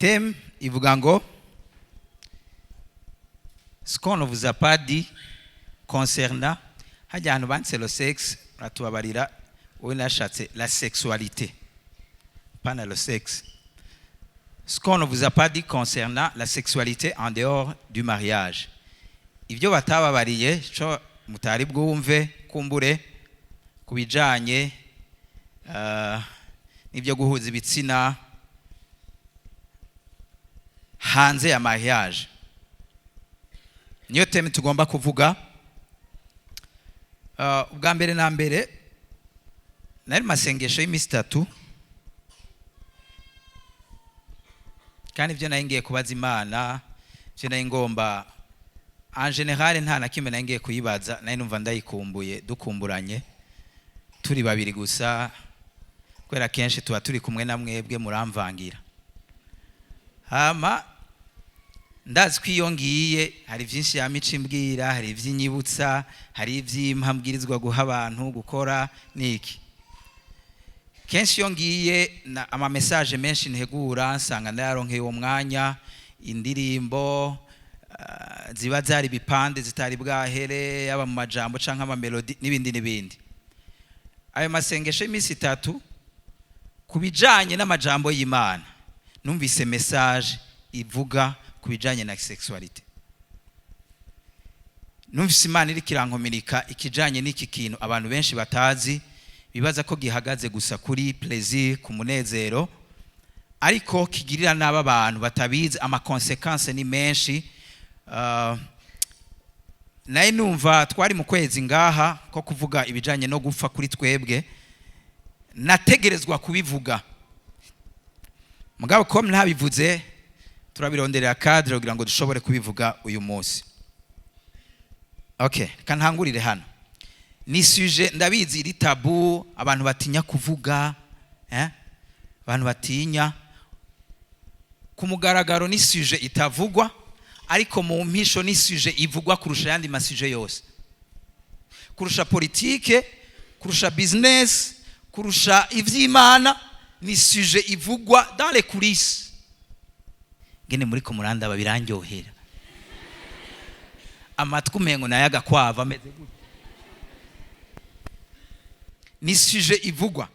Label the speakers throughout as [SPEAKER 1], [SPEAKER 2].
[SPEAKER 1] Thème ivuga ngo ce qu'on ne vous a pas dit concernant hajya ahantu banditse le sexe, uratubabarira, wowe nashatse la sexualité, pas na le sexe. Ce qu'on ne vous a pas dit concernant la sexualité en dehors du mariage, ibyo batababariye co mutari bwumve kumbure ku bijanye n'ibyo guhuza ibitsina hanze ya mariage, niyo thème tugomba kuvuga. Ubwa mbere na mbere nari masengesho y'iminsi 3, kandi ibyo nari ngiye kubaza Imana, ibyo nari ngomba en général nta na kimwe nari ngiye kuyibaza, nari numva ndayikumbuye, dukumburanye turi babiri gusa, kubera kenshi tuba turi kumwe na mwebwe muramvangira. Hama ndazi ko iyo ngiye hari byinshi yamica imbwira, hari iby'inyibutsa, hari iby'impa mbwirizwa guha abantu gukora niki. Kenshi iyo ngiye ama message menshi ntegura nsanga ndayaronkeye uwo mwanya, indirimbo ziba zari bipande zitari bwahere, yaba mu majambo canke ama melody n'ibindi n'ibindi. Ayo masengesho y'iminsi 3 ku bijanye n'amajambo y'Imana, numvise message ivuga ku bijanye na sexualité. Numvise Imana iriko irankominika ikijanye n'iki kintu abantu benshi batazi, bibaza ko gihagaze gusa kuri plaisir, ku munezero, ariko kigirira nabi abantu batabizi, ama conséquences ni menshi. Naye numva twari mu kwezi ngaha ko kuvuga ibijanye no gupfa kuri twebwe, nategerezwa kubivuga, mugabo ko ntabivuze turabironderera cadre kugira ngo dushobore kubivuga uyu munsi. Okay, kantangurire hano. Ni sujet ndabizi iri tabou, abantu batinya kuvuga, Abantu batinya ku mugaragaro. Ni sujet itavugwa, ariko mu mpisho ni sujet ivugwa kurusha ayandi ma sujets yose, kurusha politike, kurusha business, kurusha ivy'Imana. Ni sujet ivugwa dans les coulisses. Ngene muri ko murandaba birandyohera amatwi, umengo nayo agakwava ameze gutya. Ni sujet ivugwa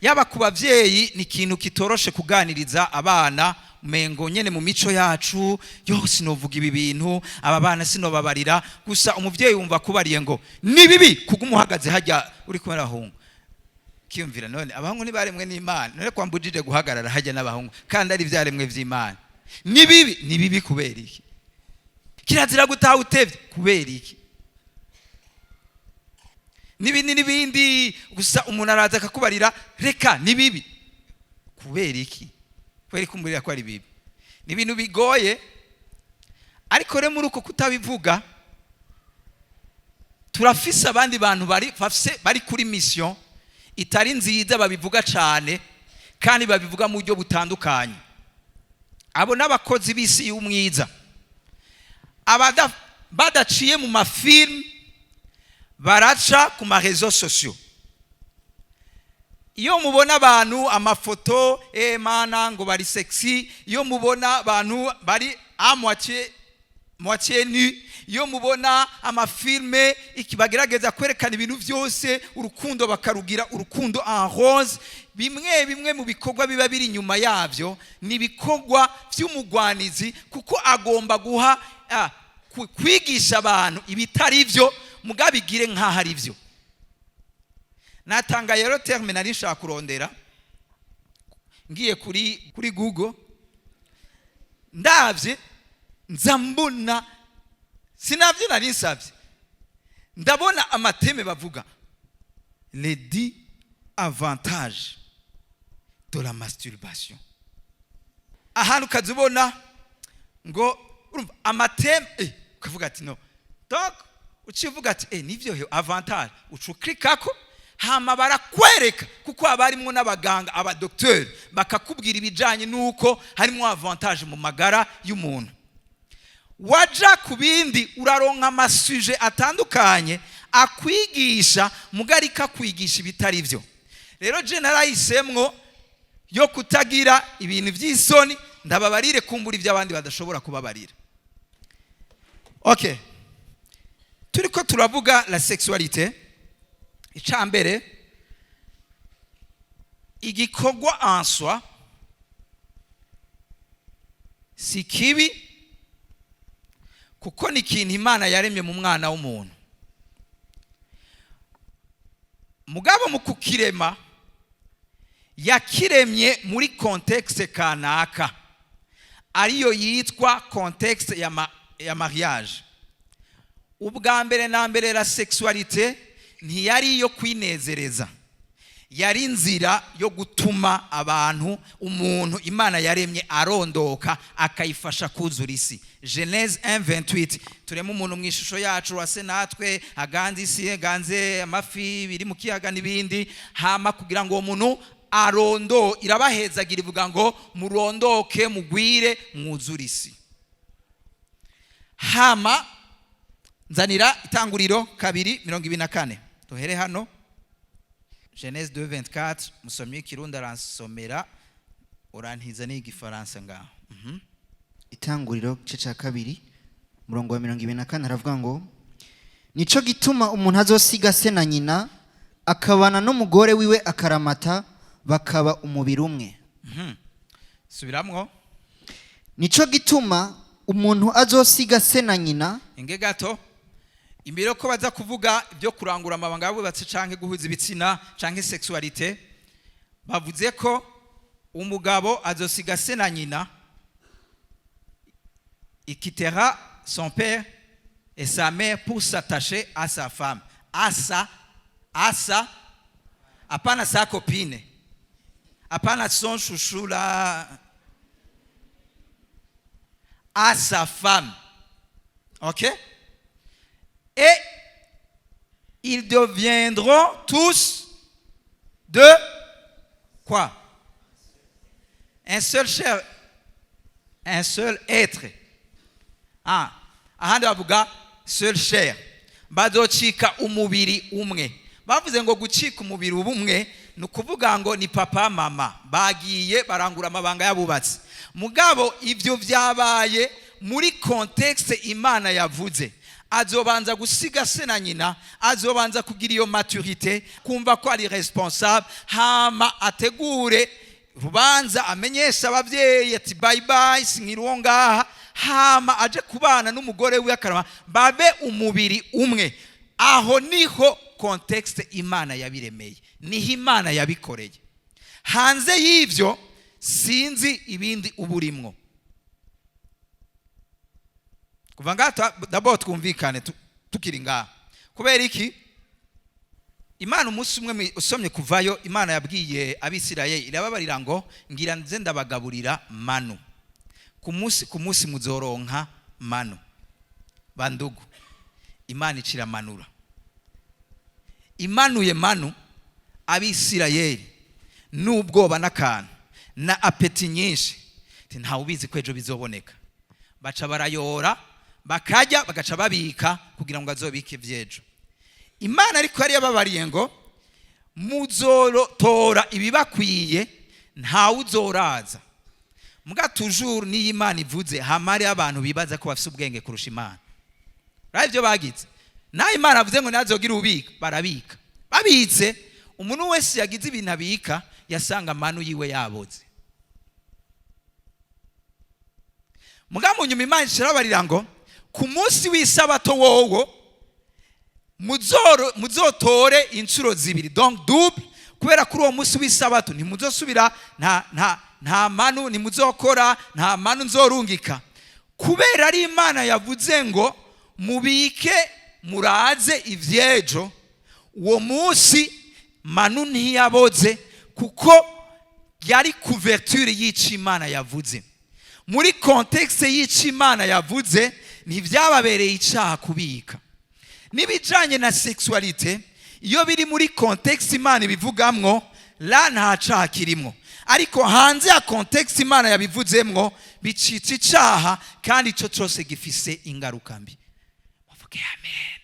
[SPEAKER 1] yaba ku bavyeyi, ni ikintu kitoroshe kuganiriza abana, umengo nyene mu mico yacu yo sinovuga ibi bintu, aba bana sinobabarira. Gusa umuvyeyi wumva kubariye ngo ni bibi kuguma uhagaze hajya uri kumwe n'abahungu, kiyumvira none abahungu ntibaremwe n'Imana? None kwambujije guhagarara hajya n'abahungu kandi ari ivyaremwe vy'Imana? Ni bibi, ni bibi kubera iki? Kirazira gutaha utevye kubera iki? N'ibindi n'ibindi. Gusa umuntu araza akakubarira reka ni bibi kubera iki? Kubera ko umurira ko ari bibi. Ni ibintu bigoye, ariko rero muri uko kutabivuga turafise abandi bantu bari bafise bari kuri mission itari nziza, babivuga cyane kandi babivuga mu buryo butandukanye. Abo n'abakozi b'isi y'umwiza, badaciye mu ma films baraca ku ma réseaux sociaux. Iyo mubona abantu amafoto mana ngo bari sexy, iyo mubona abantu bari à moitié moitié nu, iyo mubona ama films iki bagerageza kwerekana ibintu byose, urukundo bakarugira urukundo en rose, bimwe bimwe mu bikorwa biba biri inyuma yabyo ni ibikorwa by'umugwanizi, kuko agomba guha kwigisha abantu ibitari byo, mugabigire nk'aho ari byo. Natanga rero terme nari nshaka kurondera, ngiye kuri Google ndavye nza mbona sinavyo nari nsavye, ndabona ama thèmes bavuga les 10 avantages de la masturbation. Ahantu ukaza ubona ngo urumva ama thèmes, ukavuga ati no, donc uciye uvuga ati nivyo he avantage, uca uklikako, hama barakwereka, kuko haba harimwo n'abaganga, abadokiteri, bakakubwira ibijanye n'uko harimo avantage mu magara y'umuntu. Waja ku bindi uraronka ama sujets atandukanye akwigisha, mugari kakwigisha ibitari byo. Rero je narahisemwo yuko Yo kutagira ibintu by'isoni, ndababarire kumbura ibyo abandi badashobora kubabarira. Okay, turiko turavuga la sexualité. Icambere, igikorwa en soi si kibi, kuko ni ikintu Imana yaremye mu mwana w'umuntu. Mugabo mu kukirema, yakiremye muri contexte kanaka, ariyo yitwa contexte ya mariage. Ubwa mbere na mbere, la sexualité ntiyari iyo kwinezereza, yari inzira yo gutuma abantu, umuntu Imana yaremye, arondoka, akayifasha kuzura isi. Genèse 1:28: "Tureme umuntu mu ishusho yacu, ase natwe, aganze isi, aganze amafi biri mu kiyaga n'ibindi." Hama kugira ngo uwo muntu arondo, irabahezagira, ivuga ngo: "Murondoke, mugwire, mwuzure isi." Hama nzanira Itanguriro 2:24, duhere hano. Genèse 2:24. Musomyi w'ikirundi aransomera, urantiza n'igifaransa ngaho.
[SPEAKER 2] Itanguriro, igice cya 2, umurongo wa 24, aravuga ngo: "Nico gituma umuntu azosiga se na nyina, akabana n'umugore wiwe akaramata, bakaba umubiri umwe."
[SPEAKER 1] Subiramwo.
[SPEAKER 2] Nico gituma umuntu azosiga se na nyina.
[SPEAKER 1] Inge gato, imbere ko baza kuvuga ibyo kurangura amabanga y'abubatsi canke guhuza ibitsina canke sexualité, bavuze ko umugabo azosiga se na nyina, il quittera son père et sa mère pour s'attacher à sa femme, à sa, hapana sa copine, hapana son chouchou là, à sa femme, ok? Et ils deviendront tous de quoi? Un seul chair, un seul être. Ah, ahandi bavuga seul chair, bazocika umubiri umwe. Bavuze ngo gucika umubiri umwe ni ukuvuga ngo ni papa, mama, bagiye barangura amabanga y'abubatsi. Mugabo ibyo byabaye muri contexte Imana yavuze. Azobanza gusiga se na nyina, azobanza kugira iyo maturité, kumva ko ari responsable, hama ategure rubanza, amenyesha ababyeyi ati: "Bye bye, sinkiri uwo ngaha." Hama aje kubana n'umugore we akarama, babe umubiri umwe. Aho niho contexte Imana yabiremeye, niho Imana yabikoreye. Hanze y'ibyo, sinzi ibindi uba urimwo. Kuva ngaha, d'abord twumvikane, tukiri ngaha. Kubera iki? Imana umunsi umwe, usomye Kuvayo, Imana yabwiye Abisirayeli, irababarira ngo: "Ngira nze ndabagaburira manu ku munsi ku munsi, muzoronka manu." Bandugu, Imana iciramanura. Imanuye manu, Abisirayeli n'ubwoba n'akantu na appétit nyinshi, ntawe ubizi ko ejo bizoboneka, baca barayora, bakajya, bagaca babika kugira ngo azobike iby'ejo. Imana ariko yari yababariye ngo: "Muzorotora ibibakwiye, ntawe uzoraza." Muga toujours niyo Imana ivuze, hama hariho abantu bibaza ko bafise ubwenge kurusha Imana. Urabona ibyo bagize? Naho Imana avuze ngo ntazogire ubika, barabika. Babitse, umuntu wese yagize ibintu abika, yasanga manu yiwe yaboze. Muga mu nyuma Imana irabarira ngo: "Ku munsi w'isabato wowo muzotore inshuro zibiri, donc double, kubera kuri uwo munsi w'isabato ntimuzosubira, nta manu ntimuzokora, nta manu nzorungika." Kubera ari Imana yavuze ngo mubike, muraze ivyejo, uwo munsi manu ntiyaboze, kuko yari couverture y'ico Imana yavuze. Muri contexte y'ico Imana yavuze, ntibyababereye icaha kubika. N'ibijanye na sexualité, iyo biri muri contexte Imana ibivugamwo, la nta caha kirimwo. Ariko hanze ya contexte Imana yabivuzemwo, bicitse icaha, kandi ico cose gifise ingaruka mbi. Bavuge amen.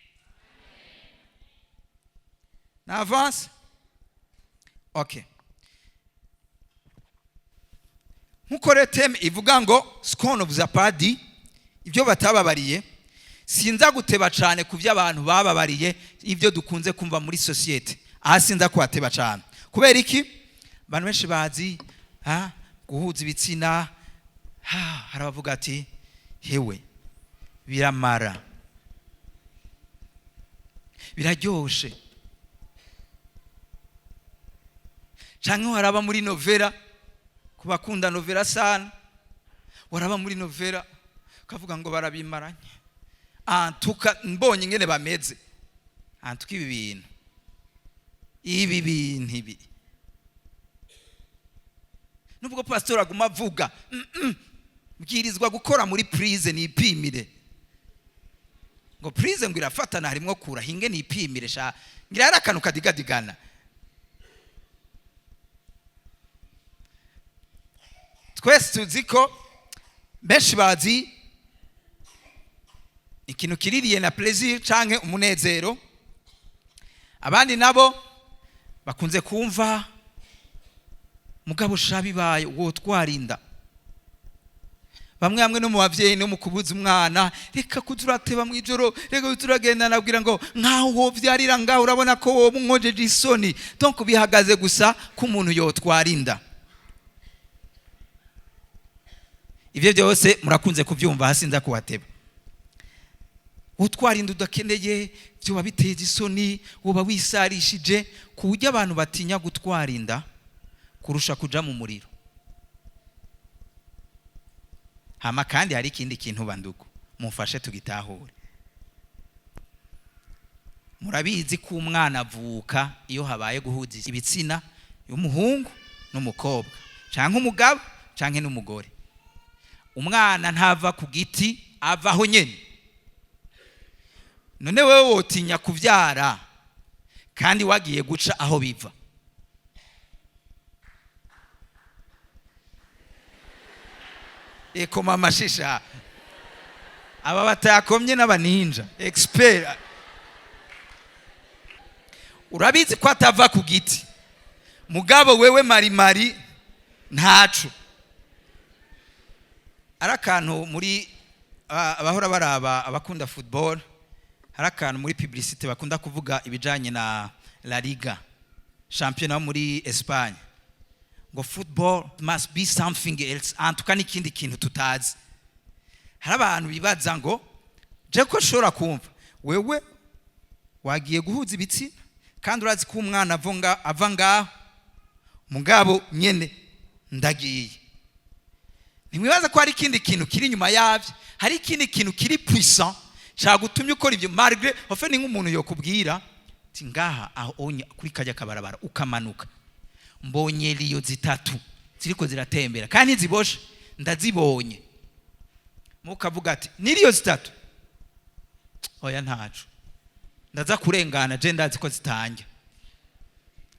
[SPEAKER 1] Na avance. Okay. Nkuko rero thème ivuga ngo "Ce qu'on ne vous a pas dit", ibyo batababariye, sinza guteba cyane ku byo abantu bababariye, ibyo dukunze kumva muri société. Aha sinza kuhateba cyane. Kubera iki? Abantu benshi bazi ha, guhuza ibitsina ha, hari abavuga ati: "Hewe, biramara, biraryoshe", canke waraba muri novela, ku bakunda novela sana, waraba muri novela ukavuga ngo barabimaranye, antuka mbonye ingene bameze, antuka ibi bintu, ibi bintu ibi. Nubwo pastor aguma avuga, bwirizwa gukora muri prise nipimire, ngo prise ngo irafatana, harimwo kura hinge nipimire sha, ngira hari akantu kadigadigana. Twese tuzi ko benshi bazi ikintu kiririye na plaisir canke umunezero. Abandi nabo bakunze kumva mugabo sha bibaye wotwarinda. Bamwe bamwe no mu bavyeyi no mu kubuza umwana: "Reka kuza urateba mw'ijoro, reka kuza uragenda", nabwira ngo nkaho wovyarira ngaho, urabona ko woba unkojeje isoni. Donc bihagaze gusa ko umuntu yotwarinda. Ivyo byose murakunze kubyumva, hasi nza kuhateba. Utwara inda udakeneye byoba biteza isoni, woba wisarishije, ku buryo abantu batinya gutwara inda kurusha kuja mu muriro. Hama kandi hari ikindi kintu, bandugu, mumfashe tugitahure. Murabizi ko umwana avuka iyo habaye guhuza ibitsina y'umuhungu n'umukobwa, canke umugabo canke n'umugore. Umwana ntava ku giti, avaho nyene. None wewe wotinya kuvyara kandi wagiye guca aho biva? Ekoma amashisha aba batayakomye n'abaninja expert. Urabizi ko atava ku giti, mugabo wewe marimari ntaco. Ari akantu muri abahora baraba, abakunda football, hari akantu muri publicité bakunda kuvuga ibijanye na La Liga, shampiyona yo muri Espagne, ngo "Football must be something else", antuka n'ikindi kintu tutazi. Hari abantu bibaza ngo je ko nshobora kumva wewe wagiye guhuza ibitsina kandi urazi ko umwana ava ngaho, mugabo nyene ndagiye. Ntimwibaza ko hari ikindi kintu kiri inyuma yabyo, hari ikindi kintu kiri puissant cyagutumye ukora ibyo, malgré en ni nk'umuntu yokubwira ati: "Ngaha aho onya kuri kajya kabarabara ukamanuka, mbonye liyo zitatu ziriko ziratembera kandi ntiziboshe, ndazibonye." Mukavuga ati: "Niriyo zitatu? Oya, ntaco, ndaza kurengana, je ndazi ko zitanja."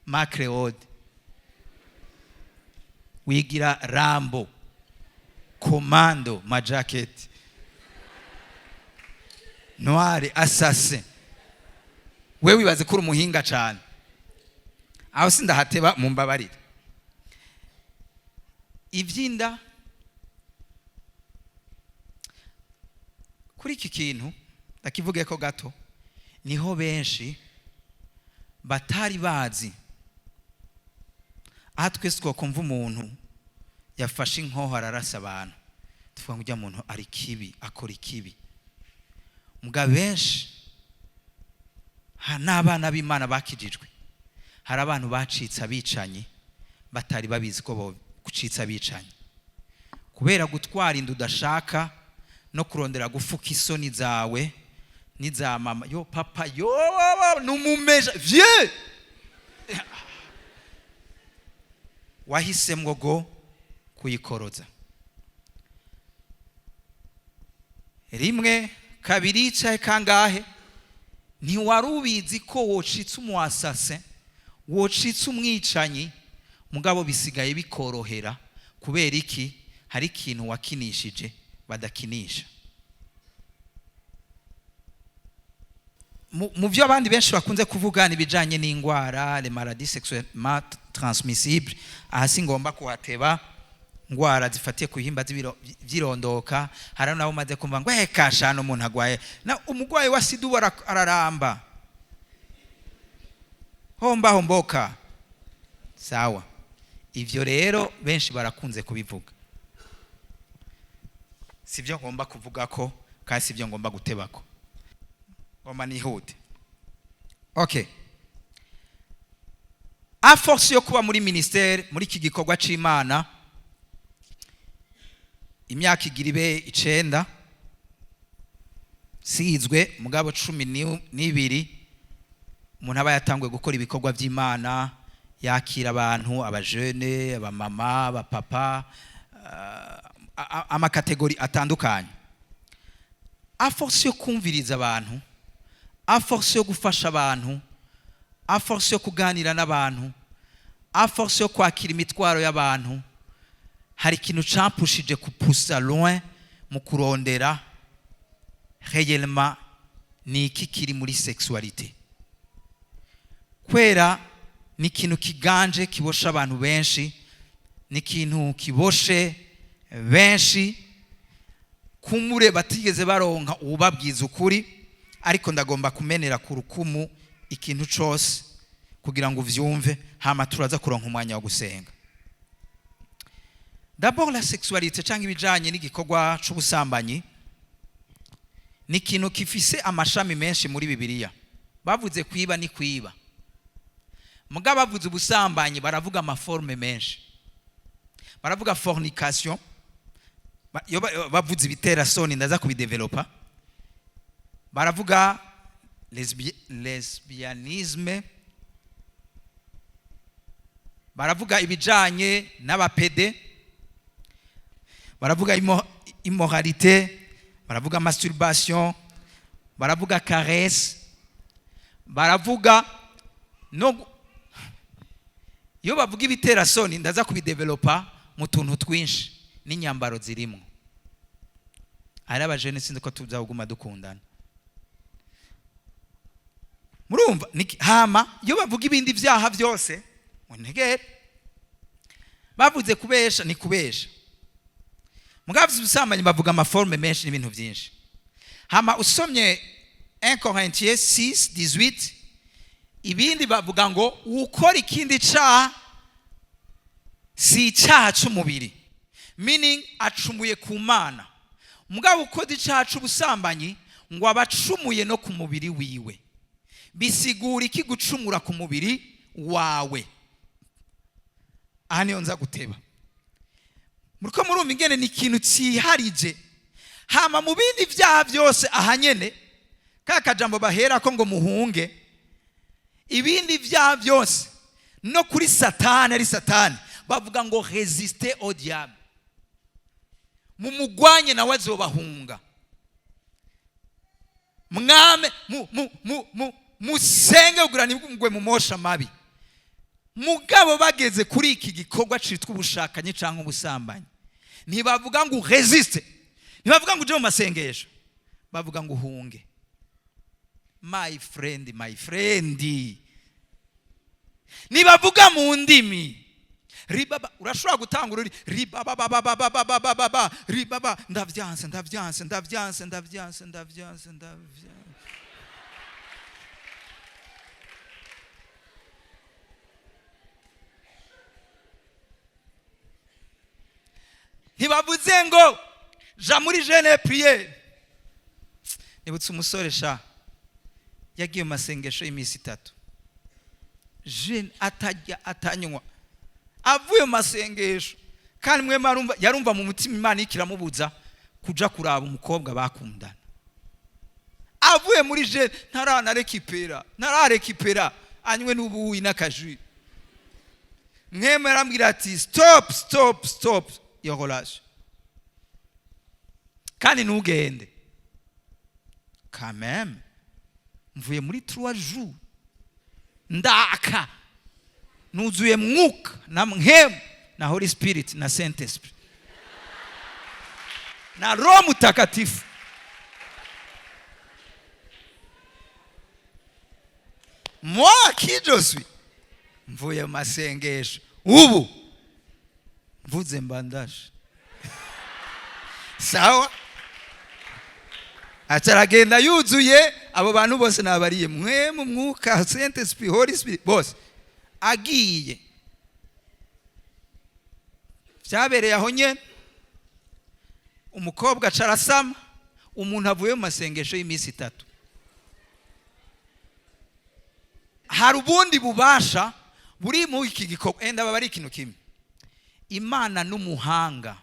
[SPEAKER 1] Macreode wigira Rambo commando, majaketi noire, assassin, we wibaze ko uri umuhinga cyane. Aho sindahateba, mumbabarire. Ibyinda kuri iki kintu ndakivuge ko gato, niho benshi batari bazi. Aha twese twakumva umuntu yafashe inkoho ararasa abantu, tuvuga ngo ujya muntu ari kibi, akora ikibi. Mbwa benshi n'abana b'Imana bakijijwe, hari abantu bacitse abicanyi batari babizi ko gucitse abicanyi kubera gutwara inda udashaka no kurondera gufuka isoni zawe n'iza mama, yo papa, yo numumeja vie wahisemwo go kuyikoroza rimwe, kabiri, cahe kangahe. Ntiwari ubizi ko wocitse umuasase, wocitse umwicanyi, mugabo bisigaye bikorohera. Kubera iki? Hari ikintu wakinishije badakinisha. Mu byo abandi benshi bakunze kuvuga ni ibijanye n'indwara, les maladies sexuellement transmissibles. Aha si ngomba kuhateba. ngwara zifatiye ku bihimba vy'irondoka. Hari nabo umaze kumva ngo kashana umuntu agwaye na umugwayi wa sida ubu araramba homba homboka. Sawa, ivyo rero benshi barakunze kubivuga, sivyo ngomba kuvuga ko kandi sivyo ngomba gutebako, ngomba nihute. Okay, à force yo kuba muri ministère, muri iki gikorwa c'Imana, imyaka igira ibe 9 sizwe, mugabo 12 umuntu aba yatanguye gukora ibikorwa by'Imana, yakira abantu, abajene, abamama, abapapa, ama catégories atandukanye. À force yo kumviriza abantu, à force yo gufasha abantu, à force yo kuganira n'abantu, à force yo kwakira imitwaro y'abantu, hari ikintu campushije kupusa loin mu kurondera réellement ni iki kiri muri sexualité, kwera ni ikintu kiganje kibosha abantu benshi, ni ikintu kiboshe benshi kumure batigeze baronka uwubabwiza ukuri. Ariko ndagomba kumenera ku rukumu ikintu cose kugira ngo uvyumve, hama turaza kuronka umwanya wo gusenga. D'abord, la sexualité cyangwa ibijanye n'igikorwa c'ubusambanyi ni ikintu gifise amashami menshi muri Bibiliya. Bavuze kwiba ni kwiba, mugabo bavuze ubusambanyi baravuga ama formes menshi, baravuga fornication. Iyo bavuze ibitera soni, ndaza kubidevelopa, baravuga lesbianisme, baravuga ibijanye n'aba pédés, baravuga immoralité, baravuga masturbation, baravuga caresse, baravuga no iyo bavuga ibitera soni, ndaza kubidevelopa mu tuntu twinshi n'inyambaro zirimo. Hari abajene, sinzi ko tuzaguma dukundana, murumva. Hama iyo bavuga ibindi byaha byose, muntegere, bavuze kubesha ni kubesha, mugabo ubusambanyi bavuga ama formes menshi n'ibintu byinshi. Hama usomye 1 Corinthiens 6 18, ibindi bavuga ngo ukora ikindi caha si icyaha c'umubiri, meaning acumuye ku Mana, mugabo ukoze icyaha c'ubusambanyi ngo aba acumuye no ku mubiri wiwe. Bisigura iki gucumura ku mubiri wawe? Aha niyo nza guteba. Muriko murumva ingene ni ikintu cyiharije. Hama mu bindi byaha byose, aha nyene ka kajambo baherako ngo muhunge ibindi byaha byose, no kuri Satani, ari Satani, bavuga ngo résistez au diable, mumugwanye nawe azobahunga, mwame mu mu mu mu musenge kugira ntimugwe mu mosha mabi. Mugabo bageze kuri iki gikorwa citwa ubushakanye cyangwa ubusambanyi, ntibavuga ngo résiste, ntibavuga ngo uje mu masengesho, bavuga ngo uhunge. My friend, my friend, ntibavuga mu ndimi ribaba. Urashobora gutanga ururi ribaba ribaba, ndavyanse, ndavyanse, ndavyanse, ndavyanse, ndavyanse, ndavyanse. Ntibavuze ngo ja muri jeûne, prière. Nibutse umusore sha yagiye mu masengesho y'iminsi 3, jeûne, atajya atanywa. Avuye mu masengesho, kandi mwe marumva, yarumva mu mutima Imana ikiramubuza kuja kuraba umukobwa bakundana. Avuye muri jeûne, ntaranarekipera, ntararekipera, anywe n'ubuyi n'akaju, mweme arambwira ati: "Stop, stop, stop iyo relation, kandi ntugende." Quand même, mvuye muri 3 jours ndaka, nuzuye mwuka na mpwemu na Holy Spirit na Saint Esprit na Roho Mutakatifu. Moi qui je suis, mvuye mu masengesho ubu. Mvuze mbandashe. Sawa, acaragenda yuzuye. Abo bantu bose nabariye mwe mu mwuka, Saint Esprit, Holy Spirit, bose agiye. Byabereye aho nyene, umukobwa acarasama. Umuntu avuye mu masengesho y'iminsi 3. Hari ubundi bubasha buri mu iki gikorwa. Enda baba ari ikintu kimwe. Imana n'umuhanga,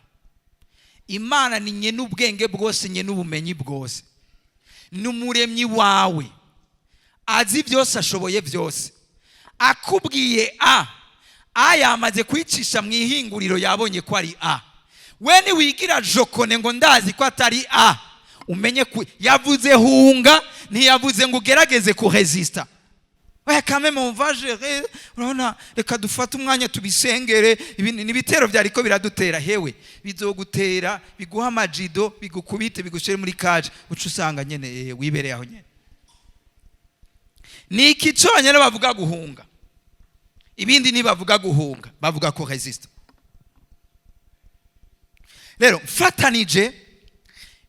[SPEAKER 1] Imana ni nye n'ubwenge bwose, nye n'ubumenyi bwose, ni umuremyi wawe, azi byose, ashoboye byose. Akubwiye a, a yamaze kwicisha mu ihinguriro, yabonye ko ari a. We niwigira jokone ngo ndazi ko atari a, umenye ku yavuze hunga, ntiyavuze ngo ugerageze kuresista. Oya, quand même on va gérer. Urabona, reka dufate umwanya tubisengere. Ibi ni ibitero byariko biradutera. Hewe, bizogutera, biguha amajido, bigukubite, bigushyire muri kaje, uca usanga nyene wibereye aho nyene. Ni iki cyonyine bavuga guhunga, ibindi ntibavuga guhunga, bavuga ko resista. Rero mfatanije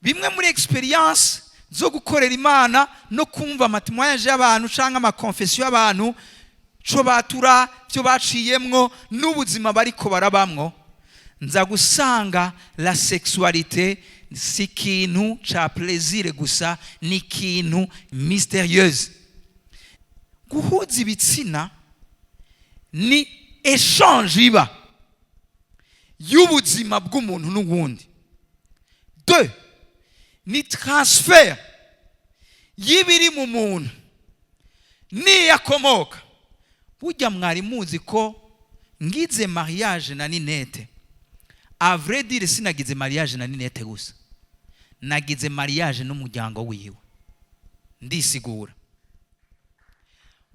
[SPEAKER 1] bimwe muri experience zo gukorera Imana no kumva ama témoignages y'abantu cyangwa ama confessions y'abantu, co batura, byo baciyemwo n'ubuzima bariko barabamwo, nza gusanga la sexualité si ikintu ca plaisir gusa, ni ikintu mystérieuse. Guhuza ibitsina ni échange iba y'ubuzima bw'umuntu n'uwundi. Deux, ni transfert y'ibiri mu muntu niyakomoka. Burya mwari muzi ko ngize mariage na Ninete, à vrai dire sinagize mariage na Ninete gusa, nagize mariage n'umuryango wiwe. Ndisigura,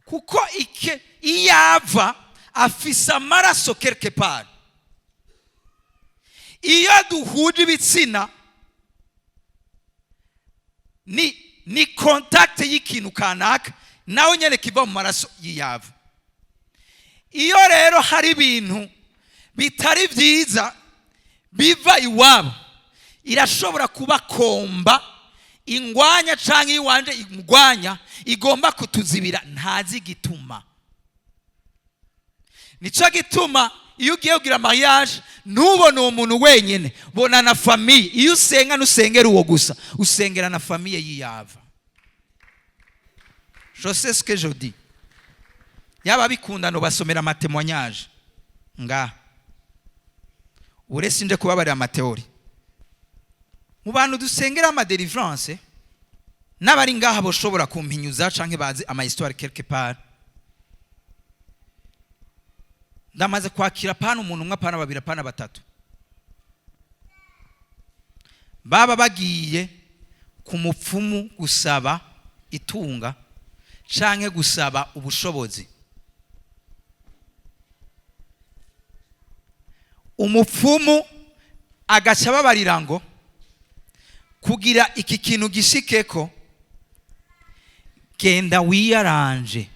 [SPEAKER 1] kuko ike iyava afise amaraso quelque part. Iyo duhuje ibitsina ni contact y'ikintu kanaka nawe nyene kiva mu maraso yiyava. Iyo rero hari ibintu bitari byiza biva iwabo, irashobora kubakomba ingwanya canke iwanje ingwanya igomba kutuzibira, ntazi igituma. Nico gituma iyo ugiye kugira mariage, ntubone uwo muntu wenyine, bona na famille. Iyo usenga, ntusengera uwo gusa, usengera na famille yiyava. Je sais ce que je dis. Yaba bikundano basomera ama témoignages nga uretse nje kubabarira ama théories. Mu bantu dusengera ama délivrance n'abari ngaha boshobora kumpinyuza canke bazi ama histoire quelque part, ndamaze kwakira pana umuntu umwe, pana babiri, pana batatu, baba bagiye ku mupfumu gusaba itunga canke gusaba ubushobozi. Umupfumu agaca ababarira ngo kugira iki kintu gishikeko, genda wiyaranje,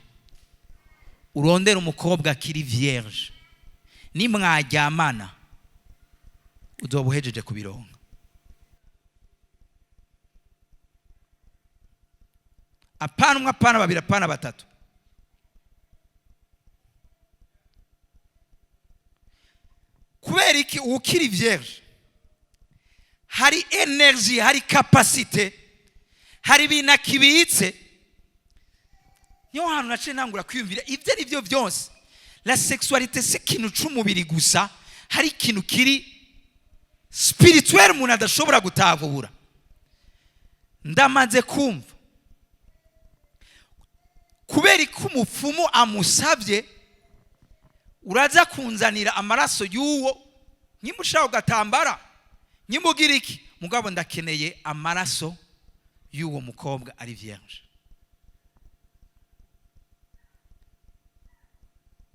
[SPEAKER 1] urondere umukobwa akiri vierge, nimwaryamana uzoba uhejeje kubironka. Apana umwe, apana babiri, apana batatu. Kubera iki? Ukiri vierge hari energy, hari capacité, hari ibintu akibitse. Niyo hantu naciye ntangura kwiyumvira ibyo ari byo byose. La sexualité si ikintu c'umubiri gusa, hari ikintu kiri spirituel umuntu adashobora gutahura. Ndamaze kumva kubera ko umupfumu amusabye, uraza kunzanira amaraso y'uwo, nimba ushaka ugatambara, nimba ugira iki, mugabo ndakeneye amaraso y'uwo mukobwa ari vierge.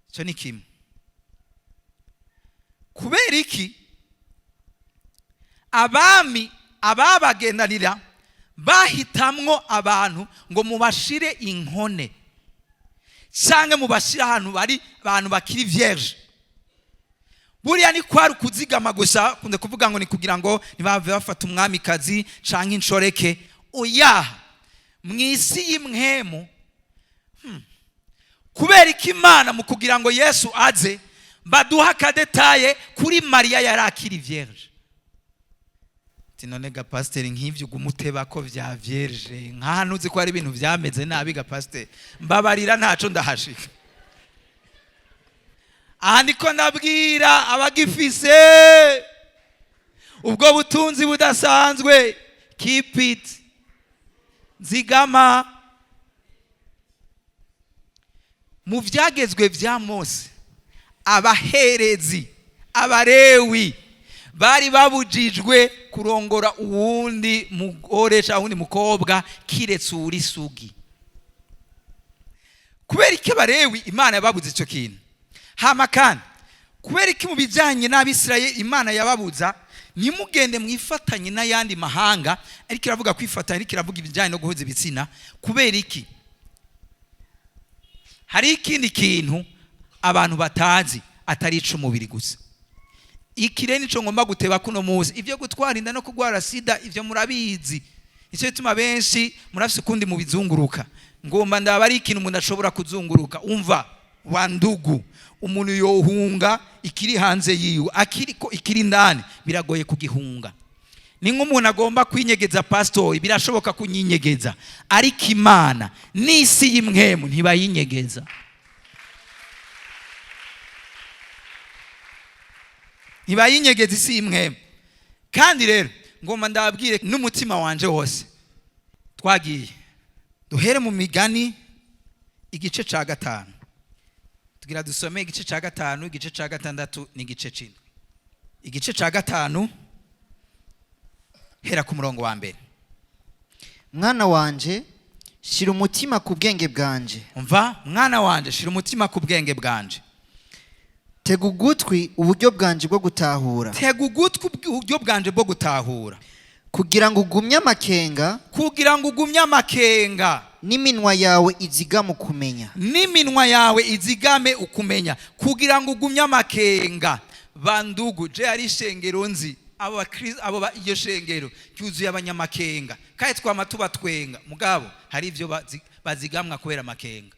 [SPEAKER 1] Icyo ni kimwe. Kubera iki abami ababagendanira bahitamwo abantu ngo mubashire inkone cyangwa mubashire ahantu bari abantu bakiri vierge? Buriya ni kwari ukuzigama gusa, kunze kuvuga ngo ni kugira ngo ntibave bafata umwamikazi canke inshoreke. Oya, mu isi y'impwemu, kubera ko Imana mu kugira ngo Yesu aze baduha aka détail kuri Mariya, yari akiri vierge. Ati: "None ga pasiteri, nk'ivyo ugumuteba ko vya vierge, nkaha ntuzi ko hari ibintu vyameze nabi?" Ga pasiteri, mbabarira, ntaco ndahashika. Aha niko ndabwira abagifise ubwo butunzi budasanzwe: keep it, nzigama. Mu byagezwe bya Mose, abaherezi, abarewi, bari babujijwe kurongora uwundi mugore cyangwa uwundi mukobwa kiretse uri sugi. Kubera iki abarewi Imana yababuze icyo kintu? Hama kandi kubera iki mu bijyanye n'Abisirayeli Imana yababuza ntimugende mwifatanye n'ayandi mahanga? Ariko iravuga kwifatanya, ariko iravuga ibijyanye no guhuza ibitsina. Kubera iki? Hari ikindi kintu abantu batazi atari ic'umubiri gusa. Iki rero nico ngomba guteba kuno muzi. Ibyo gutwara inda no kurwara sida, ibyo murabizi, nicyo gituma benshi murafise ukundi mubizunguruka. Ngomba ndaba ari ikintu umuntu ashobora kuzunguruka. Umva wa ndugu, umuntu yohunga ikiri hanze yiwe, akiriko ikiri indani biragoye kugihunga. Ni nk'umuntu agomba kwinyegeza pasitori, birashoboka kunyinyegeza, ariko Imana n'isi y'impwemu ntibayinyegeza, ntibayinyegeza isi y'impwemu. Kandi rero ngomba ndababwire n'umutima wanje wose. Twagiye duhere mu Migani igice ca 5. Tugira dusome igice ca 5, igice ca 6 n'igice c'indwi. Igice ca 5, hera ku murongo wa 1.
[SPEAKER 2] Mwana wanje, shira umutima ku bwenge bwanje.
[SPEAKER 1] Umva mwana wanje, shira umutima ku bwenge bwanje.
[SPEAKER 2] Tega ugutwi uburyo bwanje bwo gutahura.
[SPEAKER 1] Tega ugutwi uburyo bwanje bwo gutahura.
[SPEAKER 2] Kugira ngo ugumye amakenga.
[SPEAKER 1] Kugira ngo ugumye amakenga.
[SPEAKER 2] N'iminwa yawe izigame ukumenya.
[SPEAKER 1] N'iminwa yawe izigame ukumenya. Kugira ngo ugumye amakenga. Bandugu, je ari ishengero nzi, abo abo iryo shengero ryuzuye abanyamakenga, kandi twama tubatwenga. Mugabo hari ivyo bazigamwa kubera amakenga.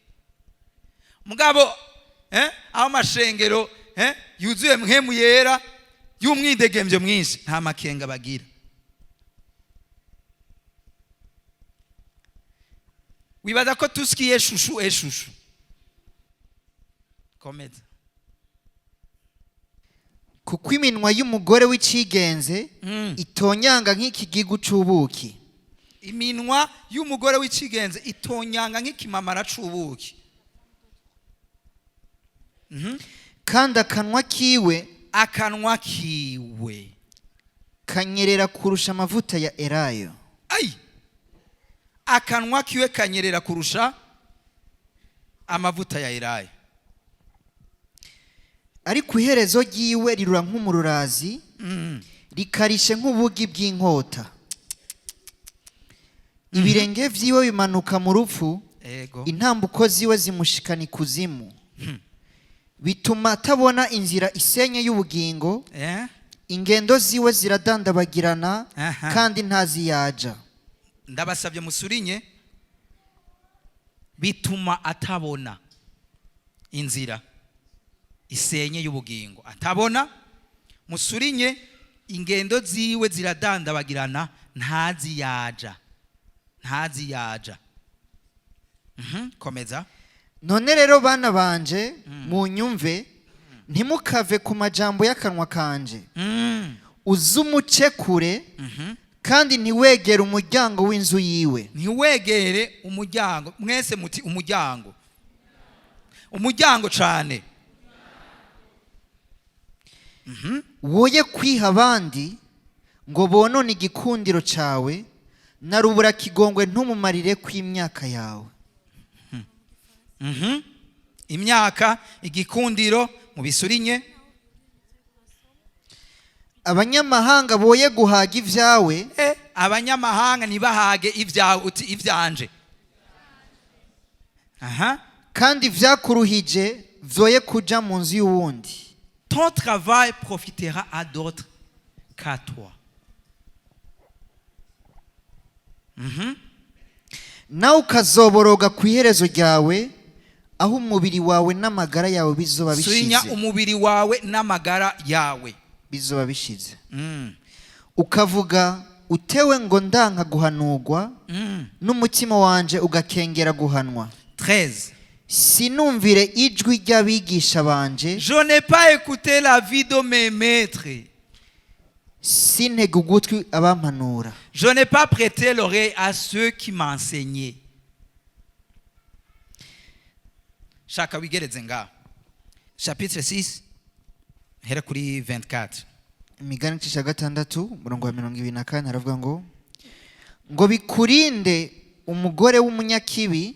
[SPEAKER 1] Mugabo aho amashengero yuzuye Mpwemu Yera y'umwidegemvyo mwinshi, nta makenga bagira. Wibaza ko tusikiye shushu eshushu. Komeza.
[SPEAKER 2] Kuko iminwa y'umugore w'icigenze itonyanga nk'ikigigu c'ubuki.
[SPEAKER 1] Iminwa y'umugore w'icigenze itonyanga nk'ikimamara c'ubuki.
[SPEAKER 2] Kandi akanwa kiwe,
[SPEAKER 1] akanwa kiwe,
[SPEAKER 2] kanyerera kurusha amavuta ya elayo.
[SPEAKER 1] Ai, akanwa kiwe kanyerera kurusha amavuta ya elayo.
[SPEAKER 2] Ariko iherezo ryiwe rirura nk'umururazi, rikarishe nk'ubugi bw'inkota. Ibirenge vyiwe bimanuka mu rupfu, intambuko ziwe zimushikana ikuzimu. Bituma atabona inzira isenye y'ubugingo, ingendo ziwe ziradandabagirana, kandi ntazi yaja.
[SPEAKER 1] Ndabasabye musurinye: bituma atabona inzira isenye y'ubugingo, atabona. Musurinye: ingendo ziwe ziradandabagirana, ntazi yaja, ntazi yaja. Komeza.
[SPEAKER 2] None rero bana banje, munyumve, ntimukave ku majambo y'akanwa kanje. Uze umuce kure, kandi ntiwegere umuryango w'inzu yiwe.
[SPEAKER 1] Ntiwegere umuryango. Mwese muti umuryango, umuryango cane.
[SPEAKER 2] Woye kwiha abandi ngo bonone igikundiro cawe, na rubura kigongwe ntumumarire kw'imyaka yawe.
[SPEAKER 1] Imyaka, igikundiro, mubisurinye.
[SPEAKER 2] Abanyamahanga boye guhaga ibyawe.
[SPEAKER 1] Abanyamahanga ntibahage ibyawe. Uti ibyanje. Aha.
[SPEAKER 2] Kandi ibyakuruhije vyoye kuja mu nzu y'uwundi.
[SPEAKER 1] Ton travail profitera à d'autres qu'à toi.
[SPEAKER 2] Nawe ukazoboroga ku iherezo ryawe, aho umubiri wawe n'amagara yawe bizoba
[SPEAKER 1] Suinya
[SPEAKER 2] bishize.
[SPEAKER 1] Umubiri wawe n'amagara yawe.
[SPEAKER 2] Bizoba bishize. Ukavuga utewe ngo ndanka guhanurwa, n'umutima wanje ugakengera guhanwa.
[SPEAKER 1] 13.
[SPEAKER 2] Sinumvire ijwi ry'abigisha banje.
[SPEAKER 1] Je n'ai pas écouté l'avis de mes maîtres.
[SPEAKER 2] Sintege ugutwi abampanura.
[SPEAKER 1] Je n'ai pas prêté l'oreille à ceux qui m'enseignaient. Shaka wigereze ngaho. Chapitre 6, hera kuri 24.
[SPEAKER 2] Imigani igice cya gatandatu, umurongo wa 24, haravuga ngo bikurinde umugore w'umunyakibi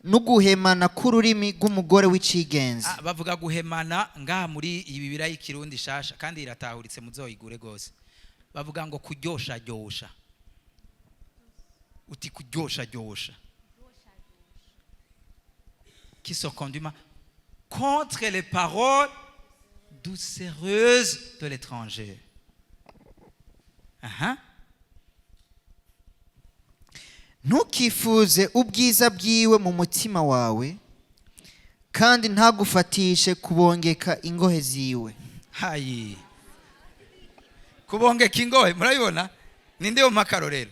[SPEAKER 2] no guhemana k'ururimi rw'umugore w'icigenzi.
[SPEAKER 1] Ah, bavuga guhemana ngaha muri iyi Bibiliya y'ikirundi shasha, kandi iratahuritse, muzoyigure gose. Bavuga ngo kuryosharyosha, uti kuryosharyosha, qui se conduit mal, contre les paroles doucereuses de l'étranger. Aha.
[SPEAKER 2] Ntukifuze ubwiza bwiwe mu mutima wawe, kandi ntagufatishe kubongeka ingohe ziwe.
[SPEAKER 1] Hayi, kubongeka ingohe, murabibona? Ninde yo makarorero?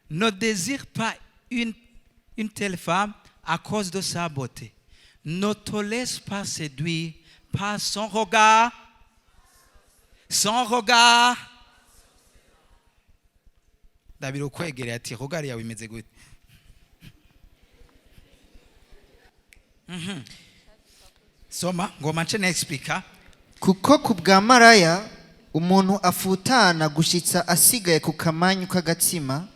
[SPEAKER 1] Ne désire pas une telle femme à cause de sa beauté. Ne te laisse pas séduire par son regard, son regard. Ndabira ukwegereye ati regard yawe imeze gute? Soma ngoma nce nexplica.
[SPEAKER 2] Kuko ku bwa maraya umuntu afutana gushitsa asigaye ku kamanyu k'agatsima,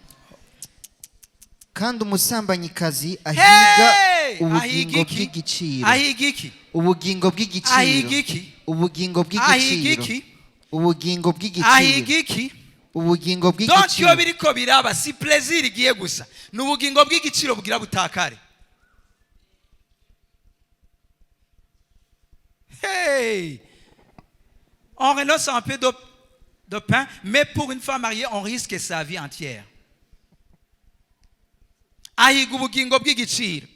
[SPEAKER 2] kandi umusambanyikazi ahiga
[SPEAKER 1] Hey!
[SPEAKER 2] ubugingo
[SPEAKER 1] Ahiga iki?
[SPEAKER 2] bw'igiciro.
[SPEAKER 1] Ahiga iki?
[SPEAKER 2] Ubugingo bw'igiciro.
[SPEAKER 1] Ahiga iki?
[SPEAKER 2] Ubugingo
[SPEAKER 1] Ahiga
[SPEAKER 2] bw'igiciro.
[SPEAKER 1] iki?
[SPEAKER 2] Ubugingo bw'igiciro.
[SPEAKER 1] Ahiga iki?
[SPEAKER 2] Ubugingo
[SPEAKER 1] Donc iyo
[SPEAKER 2] bw'igiciro.
[SPEAKER 1] biriko biraba, si plaisir igiye gusa, ni ubugingo bw'igiciro bugira butakare. Hey! On renonce un peu de pain, mais pour une femme mariée, on risque sa vie entière. Ahiga ubugingo bw'igiciro,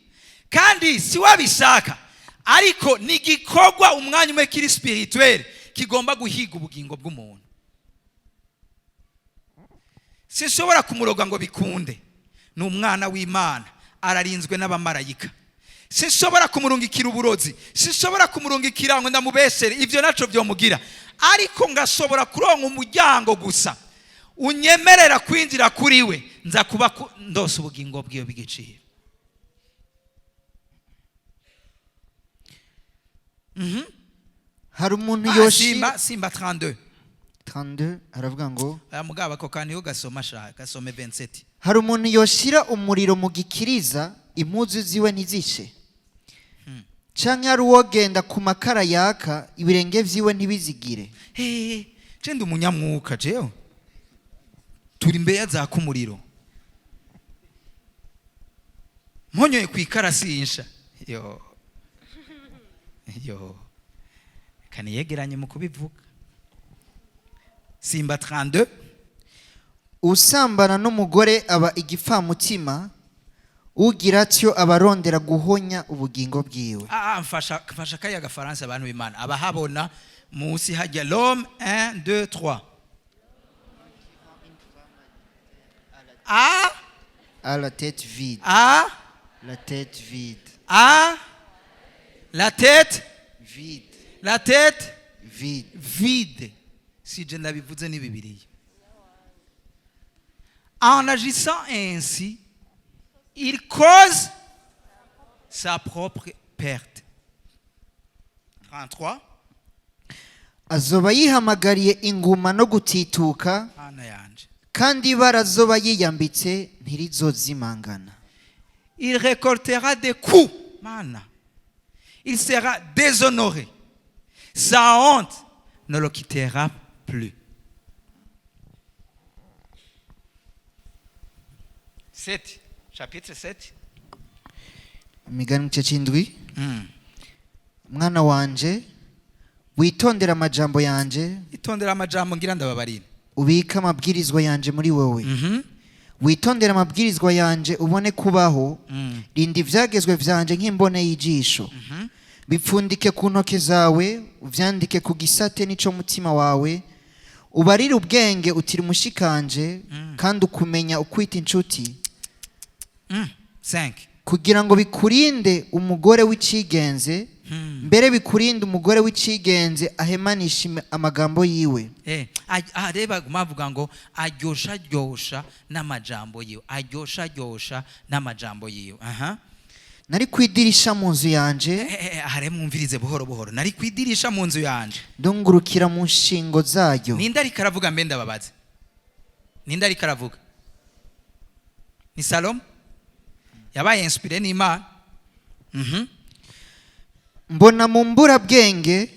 [SPEAKER 1] kandi si wabishaka, ariko ni igikorwa umwanya umwe kiri spirituel kigomba guhiga ubugingo bw'umuntu. Sinshobora kumuroga ngo bikunde, ni umwana w'Imana, ararinzwe n'abamarayika. Sinshobora kumurungikira uburozi, sinshobora kumurungikira ngo ndamubeshere, ibyo naco byomugira, ariko ngashobora kuronka umuryango gusa unyemerera kwinjira kuri we, nza kuba ndose ubugingo bwiwe bw'igiciro.
[SPEAKER 2] Hari umuntu
[SPEAKER 1] Ah,
[SPEAKER 2] yoshira
[SPEAKER 1] simba 32.
[SPEAKER 2] 32, haravuga ngo
[SPEAKER 1] Aya mugabo ako kantu gasoma, shaka gasome 27.
[SPEAKER 2] Hari umuntu yoshira umuriro mu gikiriza, impuzu ziwe ntizishe? Canke hari uwogenda ku makara yaka, ibirenge vyiwe ntibizigire?
[SPEAKER 1] Hey, je ndi umunyamwuka, jewe turi imbere ya zaka umuriro, mponyoye ku ikara sinsha. Yo yo, kaniyegeranye mu kubivuga. Simba 32.
[SPEAKER 2] Usambana n'umugore aba igipfamutima, ugira atyo aba arondera guhonya ubugingo bwiwe.
[SPEAKER 1] Ah, ah, mfasha mfasha kariya gafaransa, abantu b'Imana abahabona munsi hajya l'homme 1 2 3 a.
[SPEAKER 2] À la tête vide.
[SPEAKER 1] A.
[SPEAKER 2] La tête vide.
[SPEAKER 1] A la tête
[SPEAKER 2] vide.
[SPEAKER 1] La tête
[SPEAKER 2] vide.
[SPEAKER 1] Vide. Si je ndabivuze ni Bibiliya. En agissant ainsi, il cause sa propre perte. 33.
[SPEAKER 2] Azoba yihamagariye inguma no gutituka,
[SPEAKER 1] Ana yanje.
[SPEAKER 2] kandi ibara azoba yiyambitse ntirizozimangana.
[SPEAKER 1] Il récoltera des coups. Mana. Il sera déshonoré. Sa honte ne le quittera plus. 7. Chapitre 7.
[SPEAKER 2] Imigani igice c'indwi. Mwana wanje, witondere amajambo yanje.
[SPEAKER 1] Itondera amajambo ngira ndababarira.
[SPEAKER 2] Ubike amabwirizwa yanje muri wowe. Witondere amabwirizwa yanje, ubone kubaho. Rinda ivyagezwe vyanje nk'imbone y'ijisho. Bipfundike ku ntoke zawe, uvyandike ku gisate n'ico mutima wawe. Ubarire ubwenge utira umushikanje, kandi ukumenya ukwita inshuti.
[SPEAKER 1] 5.
[SPEAKER 2] Kugira ngo bikurinde umugore w'icigenze, mbere bikurinde umugore w'icigenze ahemanisha amagambo yiwe.
[SPEAKER 1] Aha rero baguma bavuga ngo aryosha aryosha n'amajambo yiwe, aryosha aryosha n'amajambo yiwe. Aha.
[SPEAKER 2] Nari ku idirisha mu nzu yanje.
[SPEAKER 1] Aha rero mwumvirize buhoro buhoro. Nari ku idirisha mu nzu yanje.
[SPEAKER 2] Ndungurukira mu nshingo zaryo.
[SPEAKER 1] Ninde ariko aravuga? Mbe ndababaze, ninde ariko aravuga? Ni Salomo yabaye inspiré n'Imana.
[SPEAKER 2] Mbona mu mburabwenge,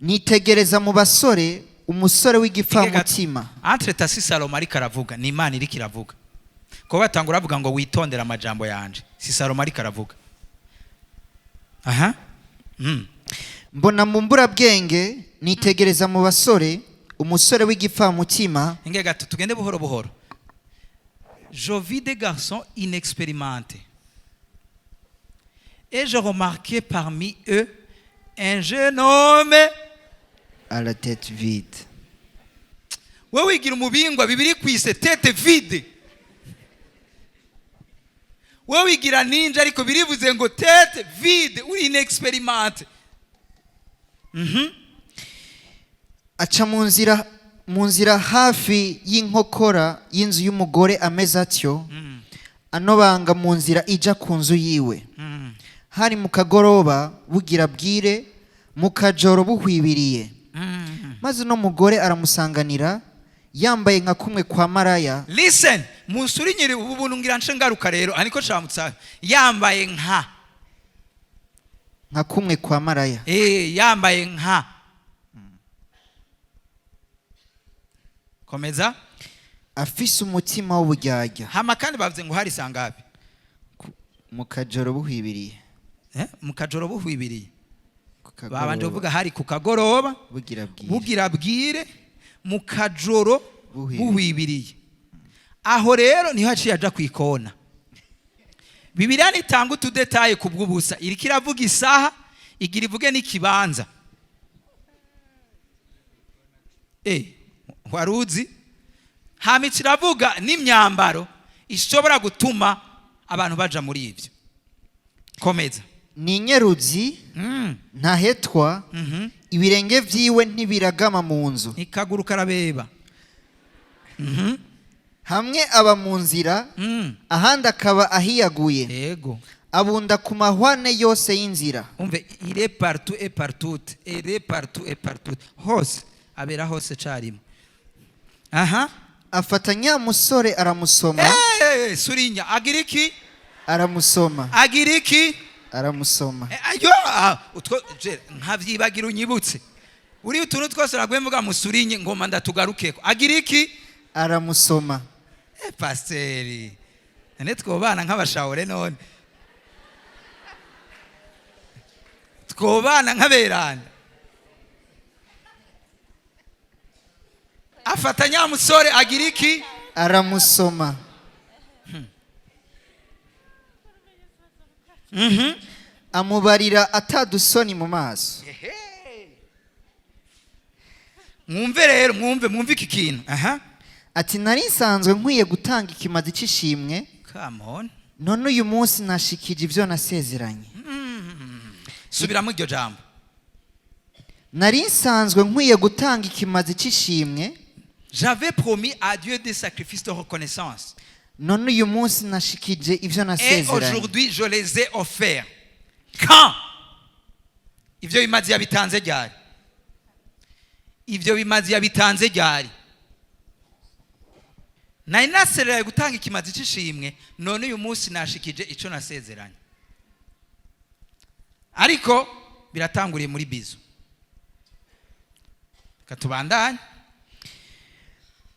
[SPEAKER 2] nitegereza mu basore umusore w'igipfamutima.
[SPEAKER 1] Entre tasi Salomo ariko aravuga, ni Imana iriko iravuga, kuko batangura bavuga ngo witondere amajambo yanje. Si Salomo ariko aravuga aha.
[SPEAKER 2] Mbona mu mburabwenge, nitegereza mu basore umusore w'igipfamutima.
[SPEAKER 1] Inge gato, tugende buhoro buhoro. Je vis des garçons inexpérimentés et je remarquai parmi eux un jeune homme
[SPEAKER 2] à la tête vide.
[SPEAKER 1] We wigira umubingwa, bibiri kwise tête vide. We wigira ninja, ariko birivuze ngo tête vide, uri inexpérimenté.
[SPEAKER 2] Aca mu nzira hafi y'inkokora y'inzu y'umugore ameze atyo, anobanga mu nzira ija ku nzu yiwe. Hari mu kagoroba, bugira bwire, mu kajoro buhwibiriye. Maze uno mugore aramusanganira, yambaye nka kumwe kwa maraya.
[SPEAKER 1] Listen, musurinyire ubu buntu, ngira nce ngaruka rero ariko camutsa yambaye nka
[SPEAKER 2] nka kumwe kwa maraya.
[SPEAKER 1] Yambaye nka. Komeza.
[SPEAKER 2] Afise umutima w'uburyarya.
[SPEAKER 1] Hama kandi bavuze ngo hari sangapi?
[SPEAKER 2] Mu kajoro buhwibiriye.
[SPEAKER 1] Mu kajoro buhwibiriye.
[SPEAKER 2] Ku kagoroba.
[SPEAKER 1] Babanje kuvuga hari ku kagoroba.
[SPEAKER 2] Bugira bwire.
[SPEAKER 1] Bugira bwire, mu kajoro.
[SPEAKER 2] Buhwibiriye.
[SPEAKER 1] Buhwibiriye. Aho rero niho haciye aja kwikona. Bibiliya nitanga utu détails ku bw'ubusa. Iriko iravuga isaha, igira ivuge n'ikibanza. Waruzi hama iravuga n'imyambaro ishobora gutuma abantu baja muri ibyo. Komeza.
[SPEAKER 2] Ni inyeruzi, ntahetwa. Ibirenge vyiwe ntibiragama mu nzu.
[SPEAKER 1] Ikaguru karabeba.
[SPEAKER 2] Hamwe aba mu nzira, ahandi akaba ahiyaguye. Abunda ku mahwane yose y'inzira.
[SPEAKER 1] Umve, il est partout et partout, il est partout et partout, hose abera hose carimwe. Aha.
[SPEAKER 2] Afata nyamusore, aramusoma.
[SPEAKER 1] Surinya, agira iki?
[SPEAKER 2] Aramusoma.
[SPEAKER 1] Agira iki?
[SPEAKER 2] Aramusoma.
[SPEAKER 1] Ayo, utwo nkavyibagira, unyibutse uri utuntu twose naguye mvuga musurinye, ngoma ndatugarukeko. Agira iki?
[SPEAKER 2] Aramusoma.
[SPEAKER 1] Pasiteri, none twobana nk'abashahure? None twobana nk'aberanda? Afata nyamusore, agira iki?
[SPEAKER 2] Aramusoma. Amubarira atadusoni mu maso.
[SPEAKER 1] Mwumve rero, mwumve, mwumve iki kintu aha.
[SPEAKER 2] Ati: "Nari nsanzwe nkwiye gutanga ikimazi c'ishimwe,
[SPEAKER 1] Come on.
[SPEAKER 2] none uyu munsi nashikije ibyo nasezeranye."
[SPEAKER 1] Subiramo iryo jambo.
[SPEAKER 2] Nari nsanzwe nkwiye gutanga ikimazi c'ishimwe,
[SPEAKER 1] J'avais promis à Dieu des sacrifices de reconnaissance
[SPEAKER 2] none uyu munsi nashikije ibyo
[SPEAKER 1] et
[SPEAKER 2] nasezeranye.
[SPEAKER 1] aujourd'hui je les ai offerts. Quand? Ibyo bimazi yabitanze ryari? Ibyo bimazi yabitanze ryari? Nari nasereraye gutanga ikimazi cy'ishimwe, none uyu munsi nashikije icyo nasezeranye. Ariko biratanguriye muri bisou. Reka tubandanye.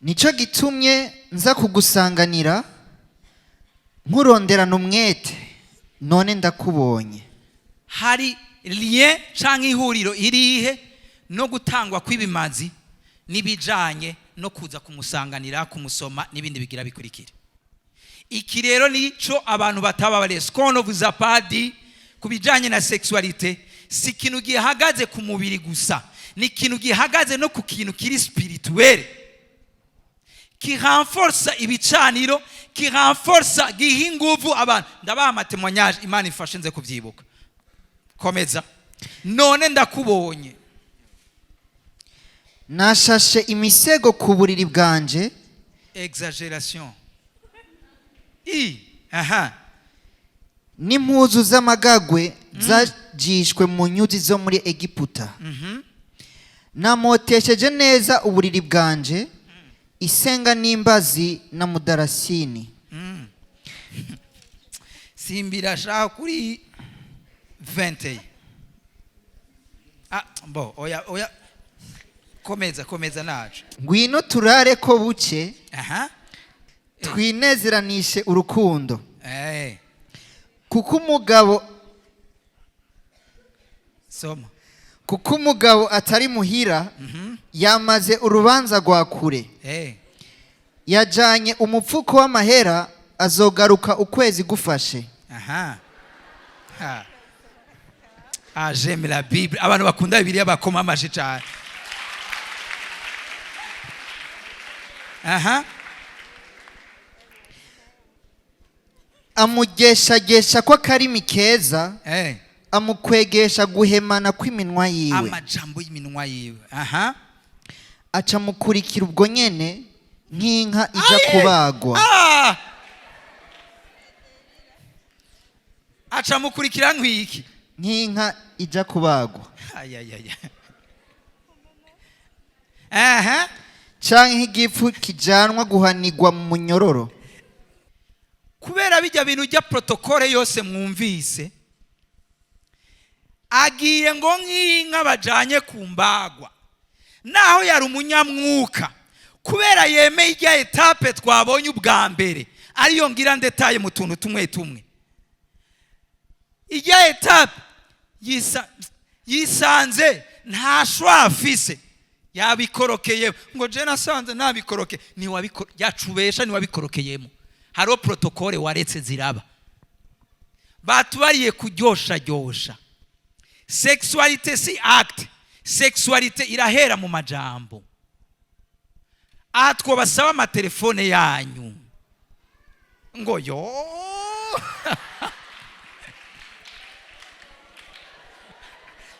[SPEAKER 2] Nicyo gitumye nza kugusanganira, nkuronderana umwete, none ndakubonye.
[SPEAKER 1] Hari lien canke ihuriro irihe no gutangwa kw'ibimazi n'ibijanye no kuza kumusanganira, kumusoma n'ibindi bigira bikurikira? Iki rero nico abantu bataba bare, ce qu'on ne vous a pas dit ku bijanye na sexualité. Si ikintu gihagaze ku mubiri gusa, ni ikintu gihagaze no ku kintu kiri spirituel, qui renforce ibicaniro, qui renforce, giha inguvu abantu. Ndabaha ama témoignages, Imana ifashe nze kubyibuka. Komeza. None ndakubonye.
[SPEAKER 2] Nashashe imisego ku buriri bwanje.
[SPEAKER 1] Exagération i aha.
[SPEAKER 2] N'impuzu z'amagagwe zajishwe mu nyuzi zo muri Egiputa. Namotesheje neza uburiri bwanje isenga n'imbazi na mudarasini.
[SPEAKER 1] Simbira shaka kuri 20. Ah bon, oya, oya, komeza, komeza nacu.
[SPEAKER 2] Ngwino turare ko buke, twinezeranishe urukundo, kuko umugabo
[SPEAKER 1] Soma.
[SPEAKER 2] kuko umugabo atari muhira, yamaze urubanza rwa kure. Yajanye umupfuko w'amahera, azogaruka ukwezi gufashe.
[SPEAKER 1] Aha ha. Ah, j'aime la Bible. Abantu bakunda Bibiliya bakoma amashi cyane. Aha.
[SPEAKER 2] Amugeshagesha ko akarimi keza, amukwegesha guhemana kw'iminwa yiwe.
[SPEAKER 1] Amajambo y'iminwa yiwe, aha.
[SPEAKER 2] Aca mukurikira ubwo nyene nk'inka ija
[SPEAKER 1] Aye!
[SPEAKER 2] kubagwa.
[SPEAKER 1] Ah! Aca mukurikira nk'iki?
[SPEAKER 2] Nk'inka ija kubagwa.
[SPEAKER 1] Ayayaya, aha.
[SPEAKER 2] Canke nk'igifu kijanwa guhanigwa mu munyororo.
[SPEAKER 1] Kubera bijya bintu ujya protocole yose mwumvise, agiye ngo nk'inka bajanye ku mbagwa. Naho yari umunyamwuka, kubera yemeye ijya étape twabonye ubwa mbere, ariyo ngira ndetaye mu tuntu tumwe tumwe, ijya étape yisanze nta choix afise, yabikorokeye. Ngo je nasanze nabikoroke, ntiwabikoro yacubesha, ntiwabikorokeyemo. Hariho protocole waretse ziraba. Batubariye kuryosharyosha. Sexualité si acte, sexualité irahera mu majambo. Aha twabasaba amatelefone yanyu ngo yo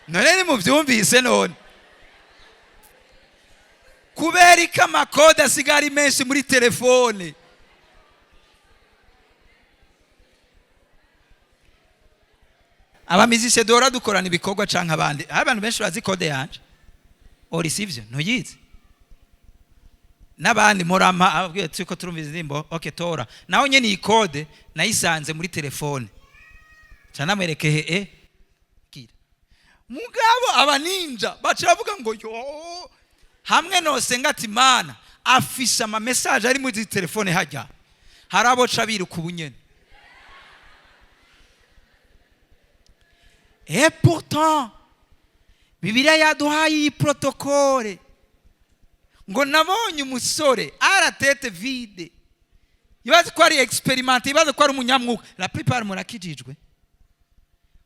[SPEAKER 1] none nimubyumvise. None kubera ko ama codes asigaye ari menshi muri telefone, aba musiciens duhora dukorana ibikorwa canke abandi, hari abantu benshi bazi code yanje. Ori sivyo? Ntuyizi? N'abandi murampa ababwiye turiko turumva indirimbo. Okay, tora naho nyene iyi code nayisanze muri telefone, ca namwerekeye gira. Mugabo abaninja baca bavuga ngo yo hamwe nosenga ati Mana afise ama message ari muri telefone hajya, hari abo ca biruka ubunyene. Et pourtant Bibiliya yaduhaye iyi protocole ngo nabonye umusore à la tête vide, ibaze ko ari expérimenté, ibaze ko ari umunyamwuka. La plupart murakijijwe,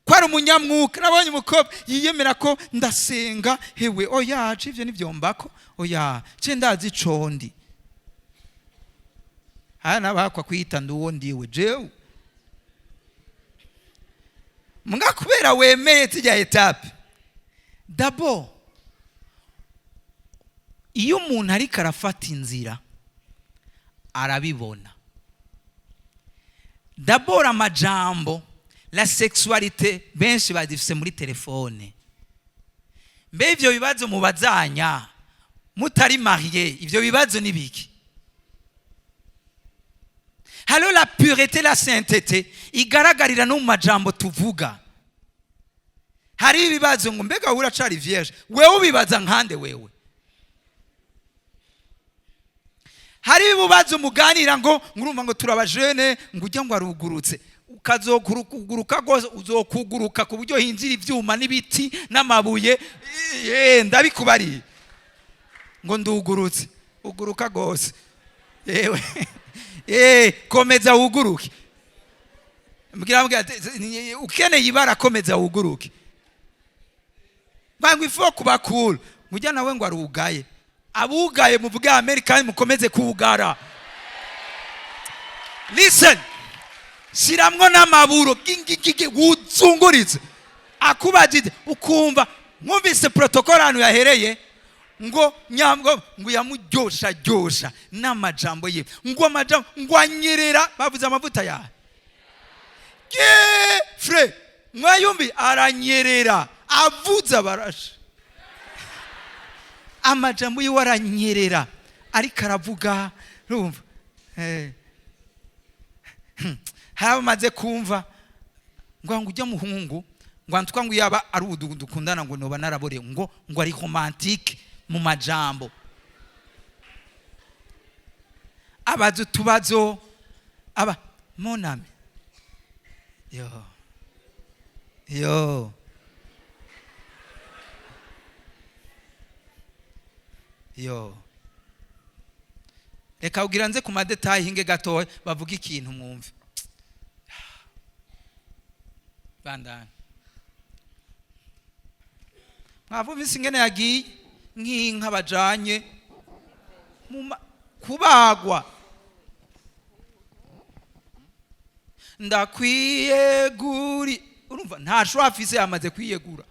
[SPEAKER 1] ko ari umunyamwuka. Nabonye umukobwa yiyemera ko ndasenga, hewe, oya, ivyo nivyombako, oya, ce ndazi ico ndi. Haya nabakwa kwita nduwo ndiwe jewe. Mbwa kubera wemeye tujya étape d'abord, iyo umuntu ariko arafata inzira arabibona. D'abord amajambo, la sexualité benshi bazifise muri telefone. Mbe ivyo bibazo mubazanya mutari marié, ivyo bibazo ni biki? Hariho la pureté, la sainteté igaragarira no mu majambo tuvuga. Hari ibibazo ngo mbega wowe uracari vierge? Wewe ubibaza nkande wewe? Hari ibibazo muganira ngo ngurumva ngo turabajene, ngo ujya ngo arugurutse. Ukazokuguruka rwose, uzokuguruka ku buryo hinjira ibyuma n'ibiti n'amabuye. Ndabikubariye ngo ndugurutse, uguruka rwose. Yewe, komeza wuguruke. Mbwira ati, ukeneye ibara, komeza wuguruke. Ngo ifo kuba cool, mujya nawe ngo arugaye. Abugaye muvuge Amerika, kandi mukomeze kugara. Listen, shiramwo n'amaburo gingigigi wuzunguritse. Akubajije ukumva mwumvise protocole ahantu yahereye, ngo nyambwo ngo yamuryosha ryosha n'amajambo ye, ngo amajambo ngo anyerera. Bavuze amavuta yawe ge frère, mwayumvi, aranyerera, avuze abarashe amajambo yiwe aranyerera, ariko aravuga. Urumva, hari abamaze kumva ngo ujya muhungu, ngo antwa, ngo yaba ari ubu dukundana, ngo noba narabore, ngo ari romantique mu majambo, abaza utubazo, aba mon ami. Yo yo yo, reka kugira nze ku ma détails hinge gatoya, bavuga ikintu mwumve. Bandana, mwavumvise ingene yagiye nk'inka bajanye kubagwa. Ndakwiyeguri, urumva nta choix afise, yamaze kwiyegura.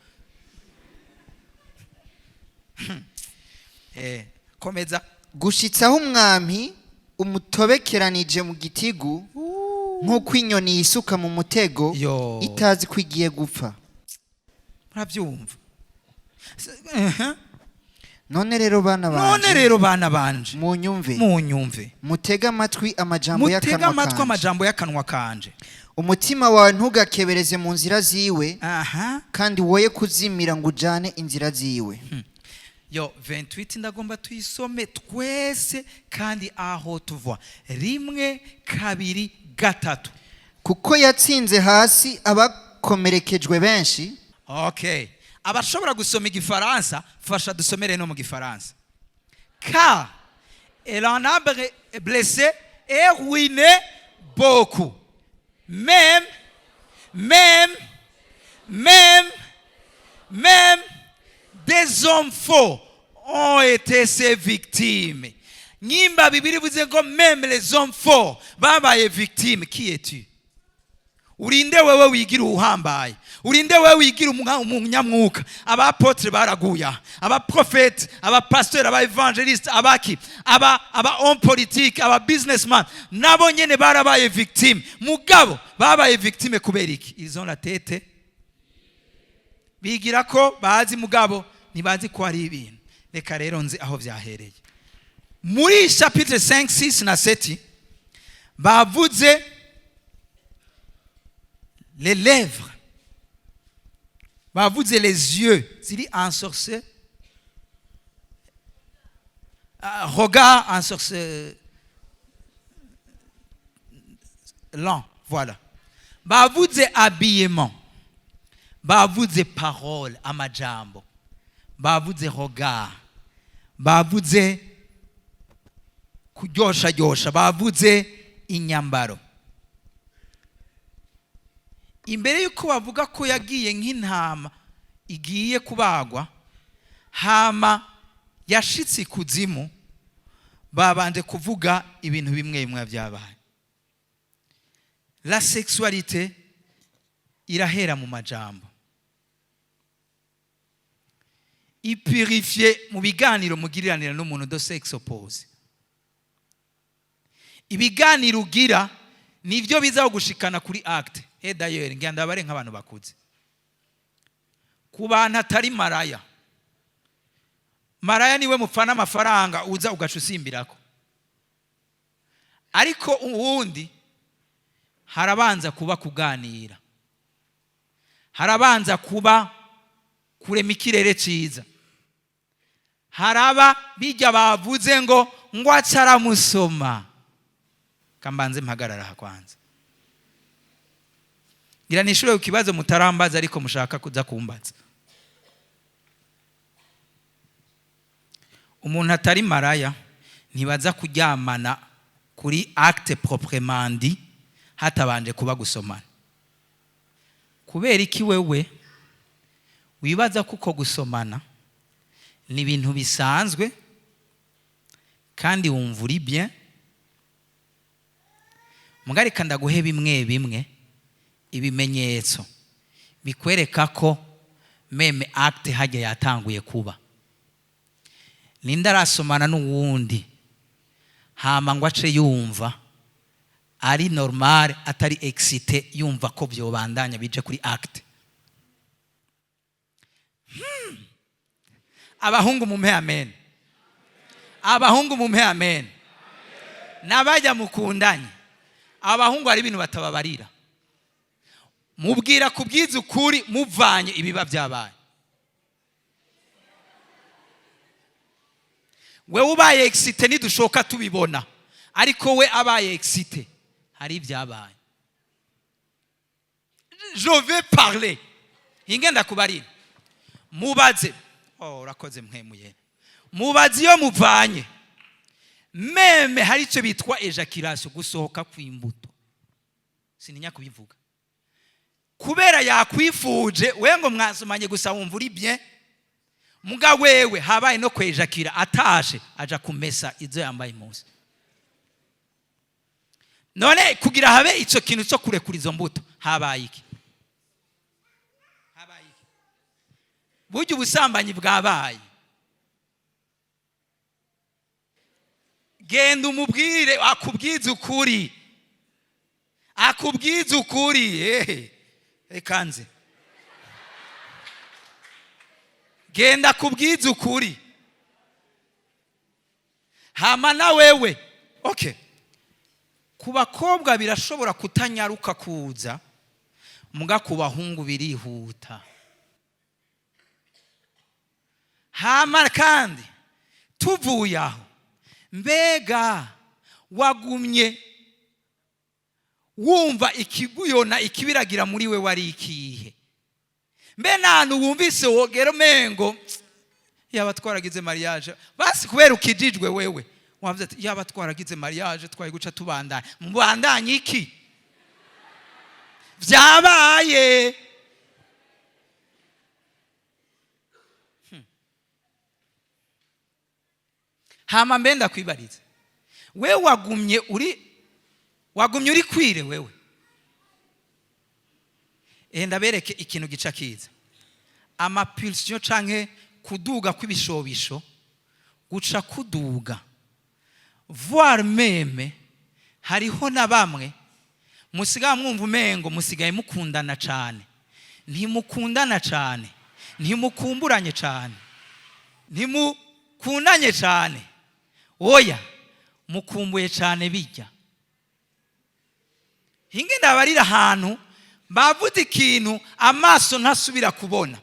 [SPEAKER 1] Komeza.
[SPEAKER 2] Gushitsaho umwami umutobekeranije mu gitigu, nk'uko inyoni yisuka mu mutego
[SPEAKER 1] Yo.
[SPEAKER 2] itazi ko igiye gupfa.
[SPEAKER 1] Murabyumva?
[SPEAKER 2] None rero, bana
[SPEAKER 1] None
[SPEAKER 2] banje,
[SPEAKER 1] rero, bana banje,
[SPEAKER 2] munyumve,
[SPEAKER 1] munyumve,
[SPEAKER 2] mutege amatwi amajambo
[SPEAKER 1] mutege
[SPEAKER 2] y'akanwa
[SPEAKER 1] amatwi
[SPEAKER 2] kanje.
[SPEAKER 1] amajambo y'akanwa kanje.
[SPEAKER 2] Umutima wawe ntugakebereze mu nzira ziwe, kandi woye kuzimira ngo ujane inzira ziwe.
[SPEAKER 1] Yo, 28 ndagomba tuyisome twese kandi aho tuva. Rimwe, kabiri, gatatu.
[SPEAKER 2] Kuko yatsinze hasi abakomerekejwe benshi.
[SPEAKER 1] Okay, abashobora gusoma igifaransa, fasha dusomere no mu gifaransa. Car elle en a blessé et ruiné beaucoup, même même même même des hommes forts ont été ses victimes. Nyimba Bibiliya ivuze ngo même les hommes forts babaye victime, qui es-tu? Urinde wewe wigira uhambaye? Urinde wewe wigira umunyamwuka? Aba apôtres baraguya, abaprofete, abapasiteri, aba évangélistes, abaki, aba homme politique, aba businessman, nabo nyene barabaye victime. Mugabo babaye victime kubera iki? Ils ont la tête, bigira ko bazi, mugabo ntibazi ko hari ibintu. Reka rero nzi aho byahereye muri chapitre 5, 6 na 7. Bavuze les lèvres, bavuze les yeux ziri ensorcelés, regard ensorcelant, voilà. Bavuze habillement, bavuze parole, amajambo, bavuze regard, bavuze kuryosharyosha, bavuze inyambaro. Imbere y'uko bavuga ko yagiye nk'intama igiye kubagwa, hama yashitse ikuzimu, babanje kuvuga ibintu bimwe bimwe byabaye. La sexualité irahera mu majambo, ipurifiye mu biganiro mugiriranira n'umuntu de sexe opposé. Ibiganiro ugira nibyo biza gushikana kuri acte. Et d'ailleurs, ngira ndabare nk'abantu bakuze, ku bantu atari maraya. Maraya niwe mupfana amafaranga, uza ugaca usimbirako, ariko uwundi harabanza kuba kuganira, harabanza kuba kurema ikirere cyiza, haraba bijya bavuze ngo aca aramusoma. Kambanze mpagarara aha kwanza. Ngira nishure ku kibazo mutarambaza, ariko mushaka kuza kumbaza. Umuntu atari maraya ntibaza kuryamana kuri acte proprement dit hatabanje kuba gusomana. Kubera iki wewe wibaza kuko gusomana ni ibintu bisanzwe kandi wumva uri bien? Mugarika ndaguhe bimwe bimwe ibimenyetso bikwereka ko même acte hajya yatanguye kuba. Ninde arasomana n'uwundi hama ngo ace yumva ari normal, atari excité, yumva ko byobandanya bije kuri acte? Abahungu mumpe amen, abahungu mumpe amen. Nabajya mukundanye, abahungu hari ibintu batababarira. Mubwira kubwiza ukuri muvanye ibiba byabaye. Wewe ubaye excité ntidushoka tubibona, ariko we abaye excité hari ibyabaye. Je vais parler, ingenda kubarira. Mubaze, oh, urakoze mwemuye. Mubaze iyo muvanye même hari icyo bitwa éjaculation, gusohoka kw'imbuto. Sininya kubivuga kubera yakwifuje. We ngo mwasomanye gusa wumva uri bien, muga wewe habaye no kwejakira, atashe aja kumesa izo yambaye munsi. None kugira habe ico kintu cyo kurekura izo mbuto, habaye iki? Habaye iki? Burya ubusambanyi bwabaye. Genda umubwire akubwize ukuri, akubwize ukuri. Ehe, reka nze genda akubwize ukuri, hama na wewe. Okay, ku bakobwa birashobora kutanyaruka kuza, muga ku bahungu birihuta. Hama kandi tuvuye aho, mbega wagumye wumva ikibuyona ikibiragira muri we wari ikihe? Mbe ntantu wumvise wogera umengo yaba twaragize mariage basi, kubera ukijijwe wewe wavuze ati yaba twaragize mariage twari guca tubandanya. Mubandanye iki? Vyabaye. Hama mbe ndakwibariza, we wagumye uri kwire wewe. Ndabereke ikintu gica kiza. Amapulsion canke kuduga kw'ibishobisho guca kuduga, voire même hariho na bamwe musigaye mwumva umengo musigaye mukundana cane. Ntimukundana cane, ntimukumburanye cane, ntimukundanye cane, oya, mukumbuye cane bijya. Hinge ndabarira ahantu bavuze ikintu amaso ntasubira kubona,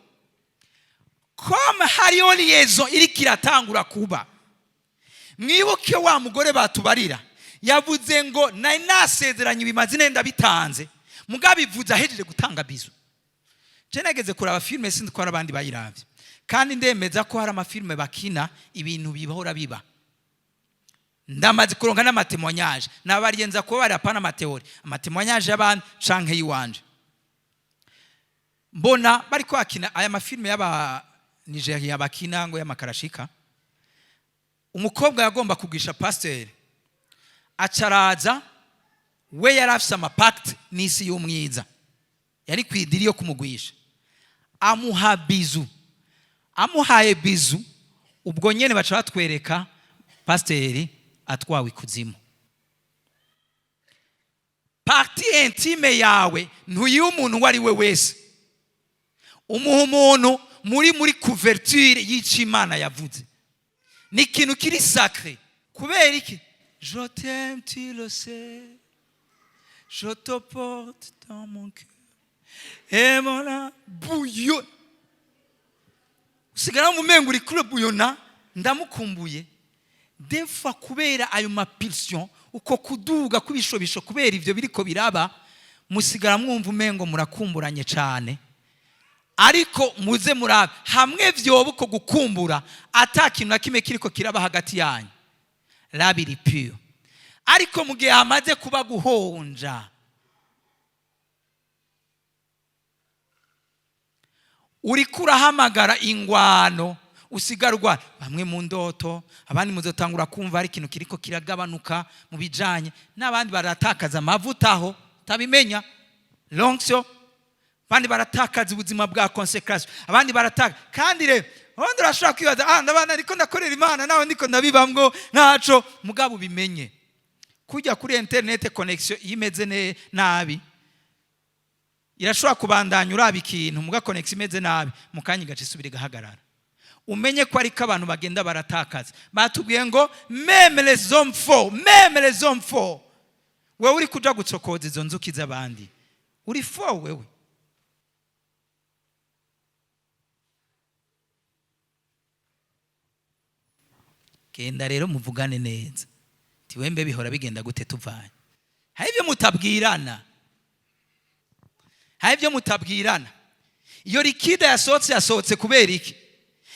[SPEAKER 1] comme hariyo liaison iriko iratangura kuba. Mwibuke wa mugore batubarira yavuze ngo nari nasezeranye ibimazi nenda bitanze, mugabo ivuze ahejeje gutanga bisou. Je nageze kuraba filme, sinzi ko hari abandi bayiravye, kandi ndemeza ko hari amafilme bakina ibintu bihora biba. Ndamaze kuronka n'ama témoignage, nabariyenza kuba bari apana ama théories, ama témoignage y'abantu canke yiwanje. Mbona bariko bakina aya mafilme y'aba Nigeria bakina ngo y'amakarashika. Umukobwa yagomba kugisha pasteur, acaraza. We yari afise ama pacte n'isi y'umwiza, yari kwidiri yo kumugwisha. Amuha bisou, amuhaye bisou, ubwo nyene baca batwereka pasiteri atwawe ikuzimu. Partie intime yawe ntuyiha umuntu uwo ari we wese, umuha umuntu muri couverture y'icyo Imana yavuze. Ni ikintu kiri sacré. Kubera iki? Je t'aime, tu le sais, je te porte dans mon cœur et mon âme bouillonne. Usigara mu mengo uri kuri buyona, ndamukumbuye defa kubera ayo ma pulsions, uko kuduga kw'ibishobisho, kubera ivyo biriko biraba. Musigara mwumva umengo murakumburanye cyane. Ariko muze murabe hamwe vyoba uko gukumbura ata kintu na kimwe kiriko kiraba hagati yanyu, labiri pure. Ariko mu gihe hamaze kuba guhonja, uriko urahamagara ingwano, usigarwa bamwe mu ndoto, abandi muzotangura kumva hari ikintu kiriko kiragabanuka mu bijanye n'abandi, baratakaza amavuta aho tabimenya, l'onction, abandi baratakaza ubuzima bwa consécration, abandi barataka. Kandi rero abandi urashobora kwibaza: "Ah, ndabana ariko ndakorera Imana, nawe ndiko ndabibamwo ntaco." Mugabo ubimenye, kujya kuri internet, connexion iyo imeze nabi irashobora kubandanya uraba ikintu, muga connexion imeze nabi, mu kanya igaca isubira igahagarara. Umenye ko ariko abantu bagenda baratakaza. Batubwiye ngo même les hommes forts, même les hommes forts. Wewe uri kuja gucokoza izo nzuki z'abandi, uri fort wewe? Genda rero muvugane neza. Tiwembe bihora bigenda gute tuvanye? Hari ibyo mutabwirana, hari ibyo mutabwirana. Iyo liquide yasohotse, yasohotse kubera iki?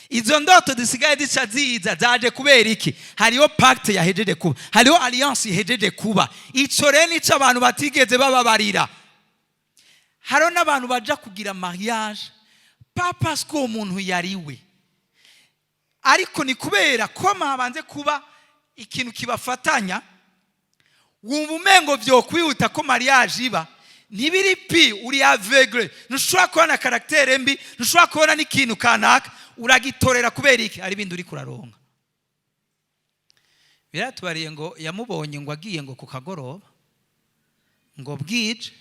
[SPEAKER 1] Izo ndoto zisigaye zica ziza zaje kubera iki? Hariho pacte yahejeje kuba, hariho alliance ihejeje kuba. Ico rero nico abantu batigeze bababarira. Hariho n'abantu baja kugira mariage, pas parce ko uwo muntu yariwe, ariko ni kubera ko habanze kuba ikintu kibafatanya. Wumva umengo vyokwihuta ko mariage iba. Ntibiri pi, uri aveugle, ntushobora kubona caractère mbi, ntushobora kubona n'ikintu kanaka, uragitorera. Kubera iki? Hari ibindi uri kuraronka. Biratubariye ngo yamubonye ngo agiye ngo ku kagoroba, ngo bwije.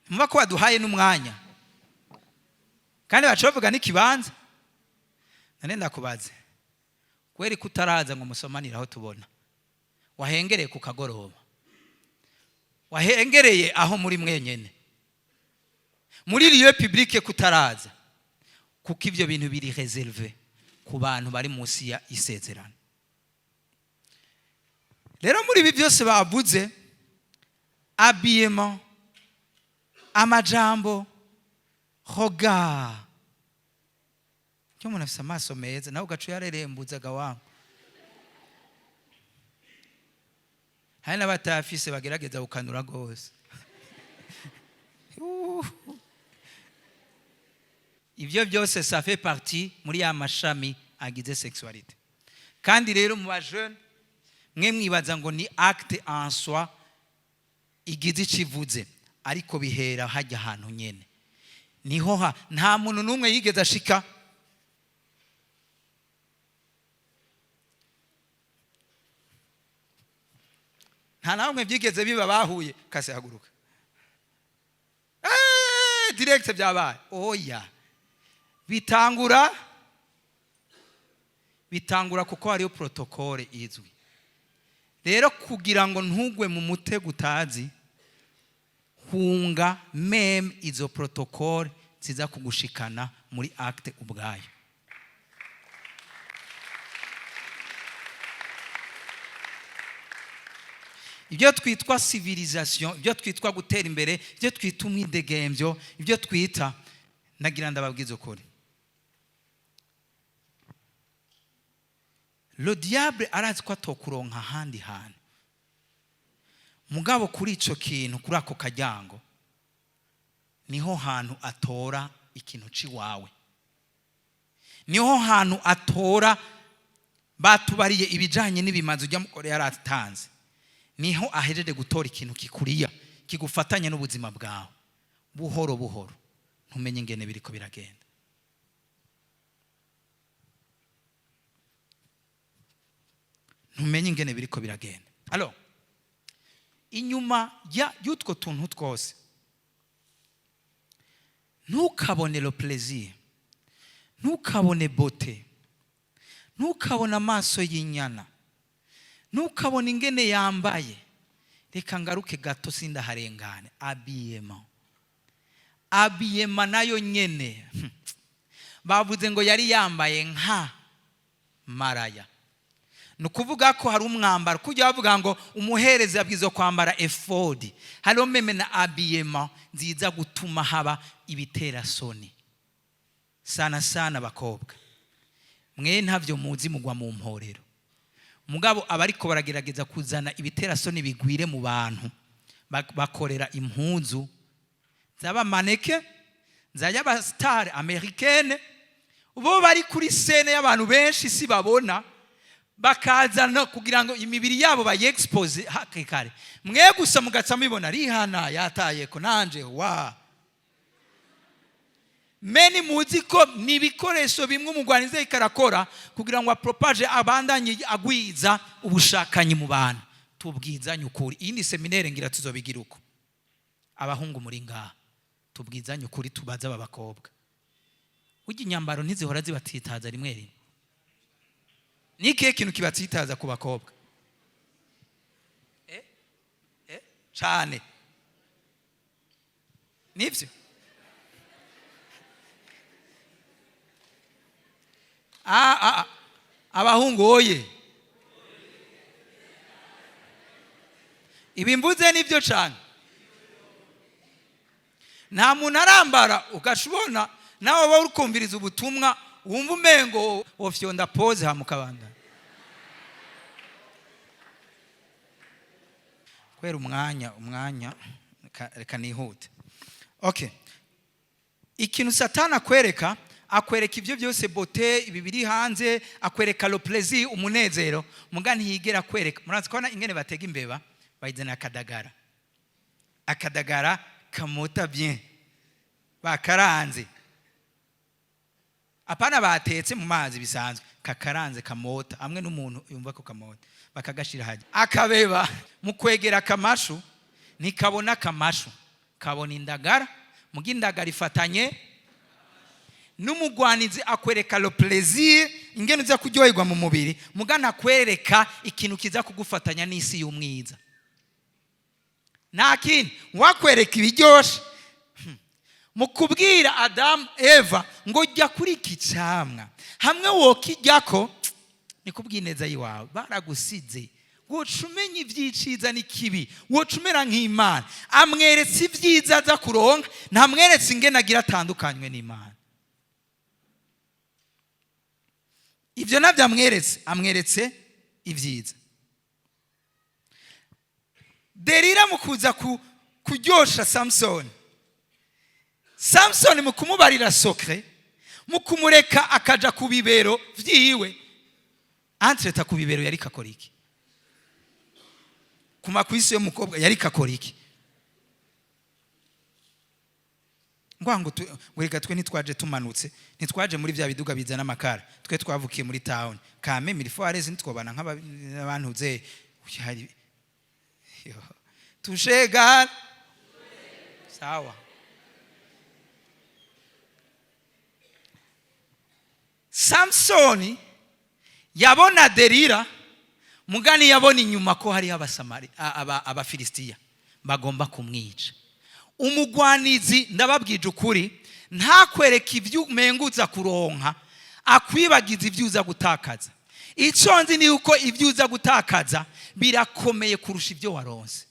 [SPEAKER 1] Ntumva ko baduhaye n'umwanya, kandi baca bavuga n'ikibanza. None ndakubaze, kubera ko utaraza ngo musomanire aho tubona wahengereye ku kagoroba, wahengereye aho muri mwenyene muri lieu public, kutaraza? Kuko ibyo bintu biri réservé ku bantu bari munsi ya isezerano. Rero muri ibi byose bavuze, habillement, amajambo, regard, cyo umuntu afise amaso meza, nawe ugaca uyarerembuzaga wangu. Hari n'abatayafise bagerageza gukanura rwose. Ibyo byose, ça fait partie muri ya mashami agize sexualité. Kandi rero mu bajene, mwe mwibaza ngo ni acte en soi igize icyo ivuze, ariko bihera hajya ahantu nyene niho ha nta muntu n'umwe yigeze ashika. Nta namwe byigeze biba bahuye kase haguruka, direct byabaye. Oya, bitangura kuko hariyo protocole izwi. Rero kugira ngo ntugwe mu mutego utazi, hunga même izo protocole ziza kugushikana muri acte ubwayo. Ibyo twitwa civilisation, ibyo twitwa gutera imbere, ibyo twita umwidegembyo, ibyo twita, nagira ndababwiza ukuri, le diable arazi ko atokuronka ahandi hantu, mugabo kuri ico kintu, kuri ako karyango, niho hantu atora ikintu ciwawe, niho hantu atora. Batubariye ibijanye n'ibimazi ujya mukore yaratanze, niho ahejeje gutora ikintu kikuriya, kigufatanya n'ubuzima bwawe. Buhoro buhoro ntumenye ingene biriko biragenda, ntumenye ingene biriko biragenda. Alors, inyuma ya y'utwo tuntu twose, ntukabone le plaisir, ntukabone beauté, ntukabone amaso y'inyana, ntukabone ingene yambaye. Reka ngaruke gato, sindaharengane. Habillement, habillement nayo nyene bavuze ngo yari yambaye nka maraya. Ni ukuvuga ko hari umwambaro kujya bavuga ngo umuherezi abwirizwa kwambara efodi. Hariho même na habillement nziza gutuma haba ibiterasoni, sana sana abakobwa. Mwe ntabyo muzi, mugwa mu mporero. Mugabo abariko baragerageza kuzana ibiterasoni bigwire mu bantu, bakorera impuzu z'abamaneke, z'aba stars américaines, bo bari kuri scène y'abantu benshi si babona, bakazana kugira ngo imibiri yabo bayexpose hakiri kare. Mwe gusa mugaca mubibona, Rihanna yataye ko nanje wa meni. Muzi ko ni ibikoresho bimwe umugwanizi ariko arakora kugira ngo apropage, abandanye agwiza ubushakanyi mu bantu. Tubwizanye ukuri, iyindi séminaire ngira tuzobigira uko. Abahungu muri ngaha, tubwizanye ukuri, tubaze aba bakobwa: burya inyambaro ntizihora zibatitaza rimwe rimwe? Ni ikihe kintu kibatitaza ku bakobwa? Eh? Eh? Cane nibyo. Ah, ah, ah. Abahungu oye, ibi mvuze nibyo cane. Nta muntu arambara ugaca ubona nawe wowe uri kumviriza ubutumwa, wumva umengo wofyonda pause hama ukabandanya kubera umwanya. Reka nihute. Okay, ikintu Satani akwereka, akwereka ibyo byose, beauté, ibi biri hanze, akwereka le plaisir, umunezero, muga ntiyigera akwereka. Murazi kubona ingene batega imbeba, bayizana akadagara, akadagara kamota bien, bakaranze, apana batetse mu mazi bisanzwe, kakaranze kamota hamwe n'umuntu yumva ko kamota, bakagashira hajya. Akabeba mu kwegera akamashu ntikabona akamashu, kabona indagara, muga indagara ifatanye n'umugwanizi. Akwereka le plaisir, ingene uza kuryoherwa mu mubiri, mugana akwereka ikintu kiza kugufatanya n'isi y'umwiza. Nta kindi wakwereka ibiryoshe. Mu kubwira Adamu, Eva ngo jya kuri iki camwa, hamwe wokijyako ni kubwineza y'iwawe, baragusize, woca umenya iby'iciza n'ikibi, woca umera nk'Imana. Amweretse ibyiza aza kuronka, ntamweretse ingene agira atandukanywe n'Imana. Ibyo nabyo amweretse, amweretse ibyiza. Derira mu kuza kuryosha Samusoni, Samusoni mu kumubarira secret, mu kumureka akaja ku bibero vyiwe, entre-temps ku bibero yariko akora iki? Ku ma cuisses y'umukobwa yariko akora iki? Ngwango ngo reka, twe ntitwaje tumanutse, ntitwaje muri bya biduga bizana amakara, twe twavukiye muri town kame milfoires, ntitwobana nk'abantu ze hari. Yo. Tushega sawa. Samsoni yabona Derira, mugani yabona inyuma ko hariho Abasamari, Abafilisitiya bagomba kumwica. Umugwanizi, ndababwije ukuri, ntakwereka ibyo umenguza kuronka, akwibagiza ibyo uza gutakaza. Icyo nzi ni uko ibyo uza gutakaza birakomeye kurusha ibyo waronse.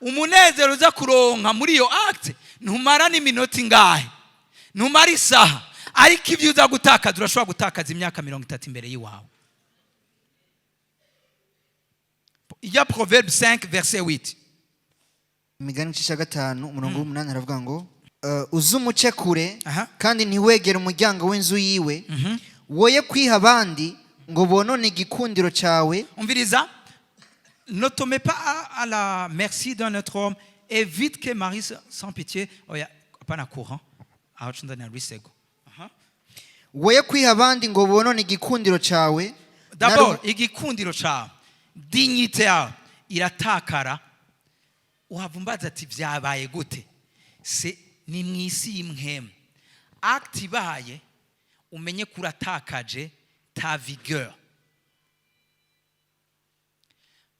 [SPEAKER 1] Umunezero uza kuronka muri iyo acte ntumara n'iminota ingahe, ntumara isaha, ariko ibyo uza gutakaza, urashobora gutakaza imyaka 30 imbere y'iwawe. Ijya Proverbe 5 verset 8.
[SPEAKER 2] Imigani igice cya 5, umurongo w'8, aravuga ngo uze umuce kure kandi ntiwegere umuryango w'inzu yiwe, woye kwiha abandi ngo bonone igikundiro cyawe.
[SPEAKER 1] Umviriza: ne te mets pas à la merci d'un autre homme, évite que mari sans pitié. Oya, hapana courant aho cunzanira risego. Aha.
[SPEAKER 2] Woye kwiha abandi ngo bonone igikundiro cyawe.
[SPEAKER 1] D'abord igikundiro cawe, dignité yawe iratakara. Uhava umbaza ati byabaye gute? Se ni mu isi y'imwemu, acte ibaye, umenye ko uratakaje ta vigueur.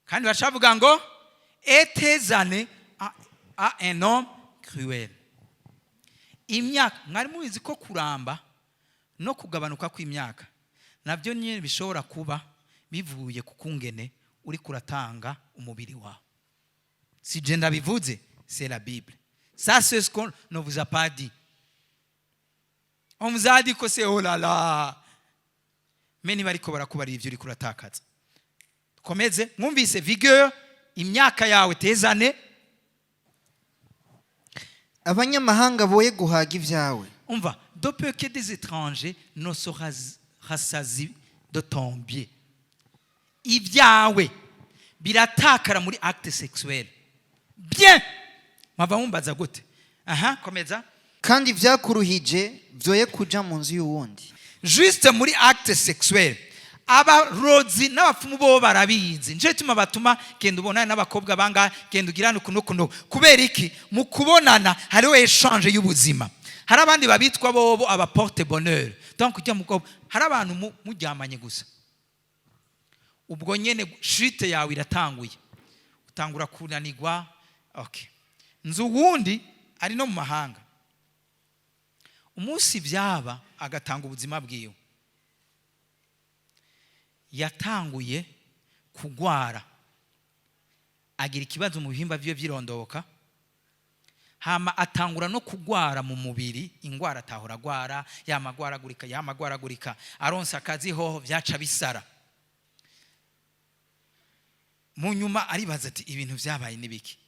[SPEAKER 1] Kandi bacavuga ngo etezane à un homme cruel. Imyaka, mwari mubizi ko kuramba no kugabanuka kw'imyaka Nabyo nyine bishobora kuba bivuye ku kungene uri kuratanga umubiri wawe. Si je ndabivuze, c'est la Bible. Ça, c'est ce qu'on ne vous a pas dit. On vous a dit que c'est oh là là, mais niba ariko barakubarira ibyo uri kuratakaza. Komeze. Mwumvise vigueur, imyaka yawe tezane.
[SPEAKER 2] Abanyamahanga boye guhaga ibyawe.
[SPEAKER 1] Umva, de peur que des étrangers ne se rassasient de ton bien. Ibyawe biratakara muri acte sexuel. Bien, mwava mumbaza gute? Aha, komeza.
[SPEAKER 2] Kandi ibyakuruhije byoye kuja mu nzu y'uwundi.
[SPEAKER 1] Juste muri acte sexuel. Abarozi n'abapfumu bo barabizi. Nico gituma batuma genda ubonane n'abakobwa bangahe, genda ugirane uku n'uku n'uku. Kubera iki? Mu kubonana hariho échange y'ubuzima. Hari abandi babitwa bobo aba porte bonheur. Donc ujya mukobwa, hari abantu muryamanye gusa, ubwo nyene chute yawe iratanguye, utangura kunanirwa. Okay, nzu wundi ari no mu mahanga, umunsi byaba agatanga ubuzima bwiwe, yatanguye kugwara, agira ikibazo mu bihimba byiwe by'irondoka, hama atangura no kugwara mu mubiri, ingwara atahora agwara, yamagwaragurika, yamagwaragurika. Aronsa akazi hoho byaca bisara. Mu nyuma aribaza ati: "Ibintu byabaye n'ibiki?"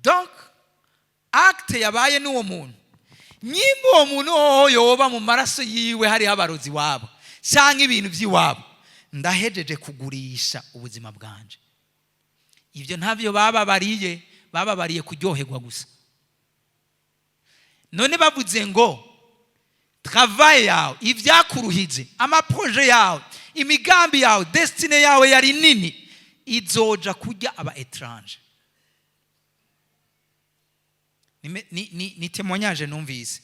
[SPEAKER 1] Donc acte yabaye n'uwo muntu, nyimba uwo muntu hoho yoba mu maraso yiwe hariho abarozi wabo cyangwa ibintu by'iwabo, ndahejeje kugurisha ubuzima bwanje. Ibyo ntabyo bababariye, bababariye kuryoherwa gusa. None bavuze ngo travail yawe, ibyakuruhije, ama projets yawe, imigambi yawe, destinée yawe yari nini, izoja kurya aba étrangers. Ni témoignage numvise.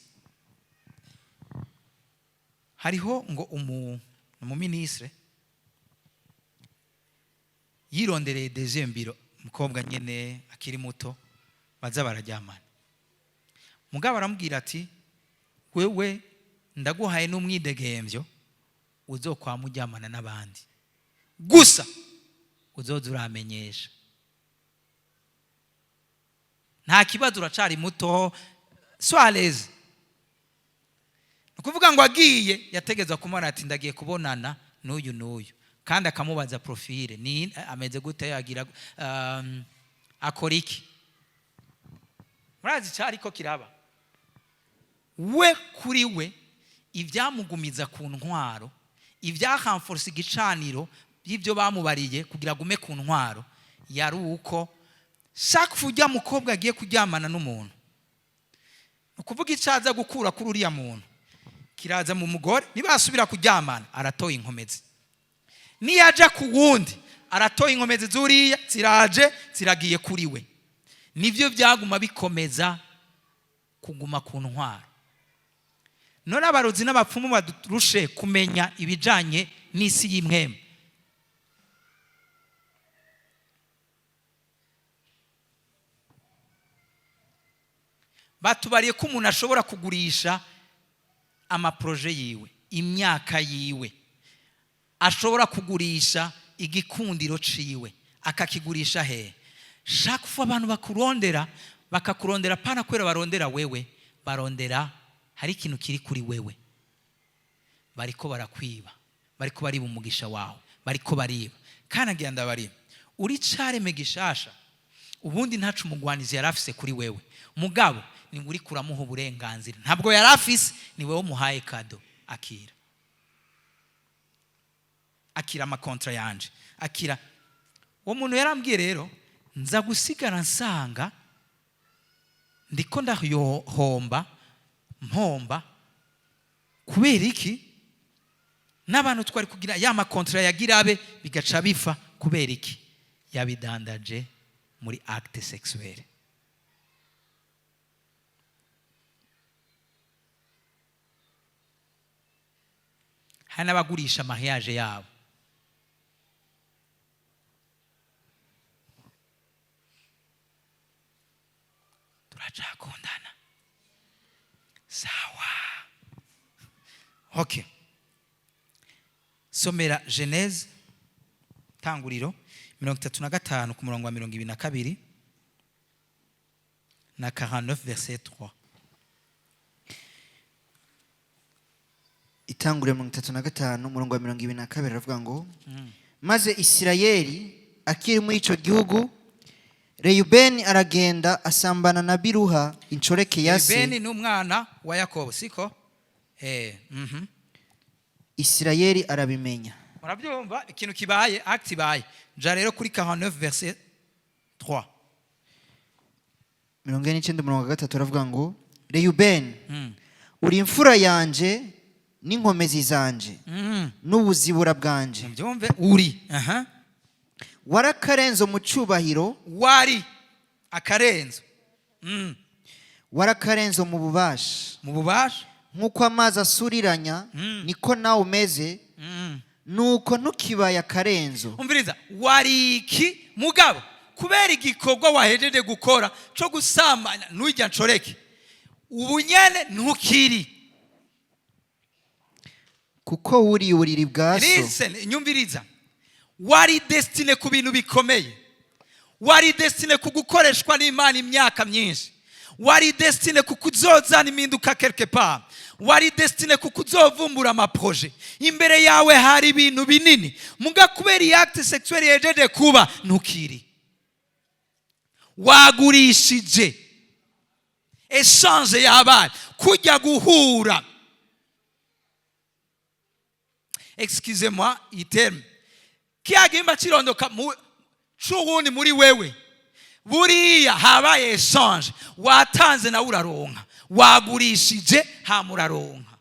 [SPEAKER 1] Hariho ngo umuminisitiri yirondereye deuxième bureau, umukobwa nyene akiri muto baza bararyamana. Mugabo aramubwira ati: "Wewe ndaguhaye n'umwidegembyo, uzokwama uryamana n'abandi, gusa uzoza uramenyesha. Nta kibazo, uracari muto, sois à l'aise." Ni ukuvuga ngo agiye yategezwa kumubona ati: "Ndagiye kubonana n'uyu n'uyu," kandi akamubaza profil, ni ameze gute, agira akora iki. Murazi cyari ko kiraba we kuri we, ibyamugumiza ku ntwaro, ibyahamforsa igicaniro by'ibyo bamubariye kugira agume ku ntwaro, yari uko chaque fois ujya mukobwa agiye kuryamana n'umuntu, ni ukuvuga icyo aza gukura kuri uriya muntu kiraza mu mugore. Nibasubira kuryamana, aratoye inkomezi. Niyaja ku wundi, aratoye inkomezi zuriya, ziraje ziragiye kuri we. Nibyo byaguma bikomeza kuguma ku ntwaro. None abarozi n'abapfumu badurushe kumenya ibijanye n'isi y'impwemu? Batubariye ko umuntu ashobora kugurisha ama projets yiwe, imyaka yiwe, ashobora kugurisha igikundiro ciwe. Akakigurisha hehe? Chaque fois abantu bakurondera, bakakurondera pana kubera barondera wewe, barondera hari ikintu kiri kuri wewe. Bariko barakwiba, bariko bariba umugisha wawe, bariko bariba. Kandi agira ndabariba, uri careme gishasha. Ubundi ntacu umugwanizi yari afise kuri wewe. Mugabo ni uri kuramuha uburenganzira ntabwo yari afise. Ni wewe umuhaye cadeau: "Akira, akira ama contrats yanje, akira." Uwo muntu yarambwiye rero: "Nza gusigara nsanga ndiko ndayohomba, mpomba. Kubera iki? N'abantu twari kugira ya ma contrats yagira abe bigaca bifa. Kubera iki?" Yabidandaje muri acte sexuelle. Hari n'abagurisha mariage yabo. Turacakundana? Sawa. Okay, somera Genèse, Tanguriro 35 ku murongo wa 22 na 49 verset 3.
[SPEAKER 2] Itanguriro 35, umurongo wa 22, aravuga ngo: "Maze Isirayeli akiri muri ico gihugu, Reyubeni aragenda asambana na Biruha inshoreke ya se."
[SPEAKER 1] Rubeni ni umwana wa Yakobo, siko?
[SPEAKER 2] Isirayeli arabimenya.
[SPEAKER 1] Murabyumva ikintu kibaye, acte ibaye. Ja rero kuri 49 verset 3.
[SPEAKER 2] 49, umurongo wa 3, aravuga ngo: "Reyubeni, uri imfura yanje n'inkomezi zanje n'ubuzibura bwanje."
[SPEAKER 1] Mubyumve, uri aha.
[SPEAKER 2] "Warakarenzo mu cyubahiro."
[SPEAKER 1] Wari akarenzo.
[SPEAKER 2] "Warakarenzo mu bubasha."
[SPEAKER 1] Mu bubasha.
[SPEAKER 2] "Nk'uko amazi asuriranya, niko nawe umeze, nuko ntukibaye akarenzo."
[SPEAKER 1] Umviriza, wari iki mugabo kubera igikorwa wahejeje gukora cyo gusambana n'ujya nshoreke, ubu nyene ntukiri.
[SPEAKER 2] Kuko wuriye uburiri bwa so.
[SPEAKER 1] Listen, nyumviriza, wari destiné ku bintu bikomeye, wari destiné ku gukoreshwa n'Imana imyaka myinshi, wari destiné ku kuzozana impinduka quelque part, wari destiné ku kuzovumbura ama projets. Imbere yawe hari ibintu binini, muga kubera iyi acte sexuelle yejeje kuba, ntukiri, wagurishije. Échange yabaye, kujya guhura, excusez-moi iyi terme, kiya gihimba kirondoka c'uwundi muri wewe, buriya habaye échange, watanze nawe uraronka, wagurishije hama uraronka.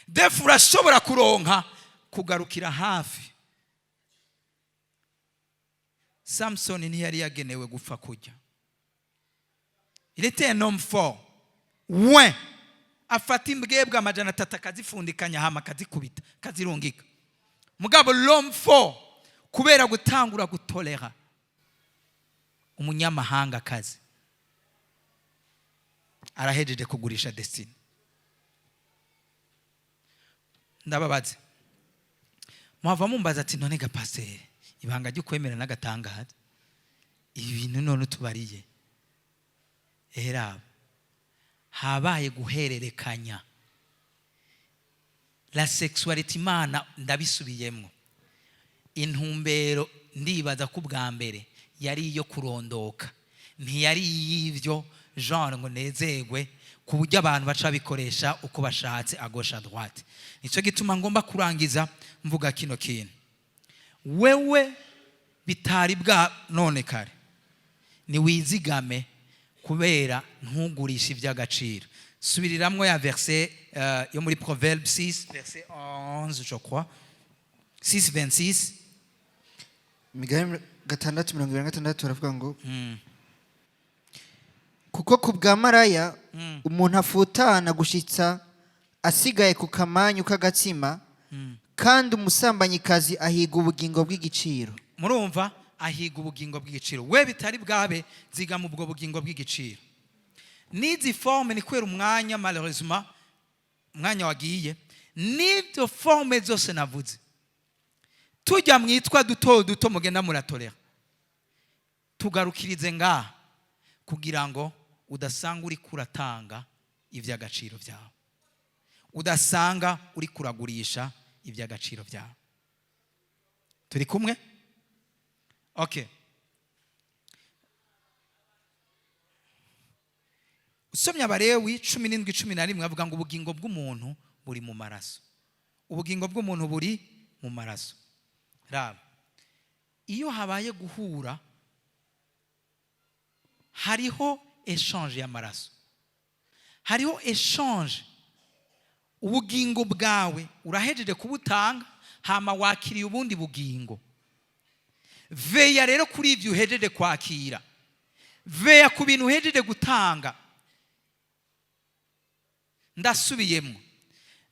[SPEAKER 1] Defu urashobora kuronka kugarukira hafi. Samsoni ntiyari yagenewe gupfa kurya. Il était un homme fort, we afata imbwebwe 300 akazifundikanya, hama akazikubita, akazirungika. Mugabo l'homme fort, kubera gutangura gutorera umunyamahanga akazi, arahejeje kugurisha destinée. Ndababaze, muhava mumbaza ati: "None ga pasiteri, ibanga ryo kwemera n'agatangaza, ibi bintu none utubariye?" Eraba, habaye guhererekanya la sexualité. Imana, ndabisubiyemwo, intumbero ndibaza ko ubwa mbere yari iyo kurondoka, ntiyari iy'ibyo genre ngo nezerwe ku buryo abantu baca babikoresha uko bashatse, à gauche, à droite. Nicyo gituma ngomba kurangiza mvuga kino kintu: wewe bitari bwa none kare, niwizigame kubera ntugurishe iby'agaciro. Subiriramwo ya verset yo muri Proverbe 6 verset 11, je crois 6 26.
[SPEAKER 2] Imigani 6, 26, baravuga ngo: "Kuko ku bwa maraya umuntu afutana gushitsa asigaye ku kamanyu k'agatsima, kandi umusambanyikazi ahiga ubugingo bw'igiciro."
[SPEAKER 1] Murumva, ahiga ubugingo bw'igiciro. We bitari bwabe, zigama ubwo bugingo bw'igiciro. N'izi forme ni kubera umwanya, malheureusement umwanya wagiye. N'ibyo forme zose navuze, tujya mwitwa duto duto mugenda muratorera, tugarukirize ngaha kugira ngo udasanga uri kuratanga iby'agaciro byawe, udasanga uri kuragurisha iby'agaciro byawe. Turi kumwe? Okay, usomye Abarewi 17:11, avuga ngo ubugingo bw'umuntu buri mu maraso. Ubugingo bw'umuntu buri mu maraso. Raba, iyo habaye guhura, hariho échange y'amaraso, hariho échange. Ubugingo bwawe urahejeje kubutanga, hama wakiriye ubundi bugingo. Veya rero kuri ibyo uhejeje kwakira, veya ku bintu uhejeje gutanga. Ndasubiyemo,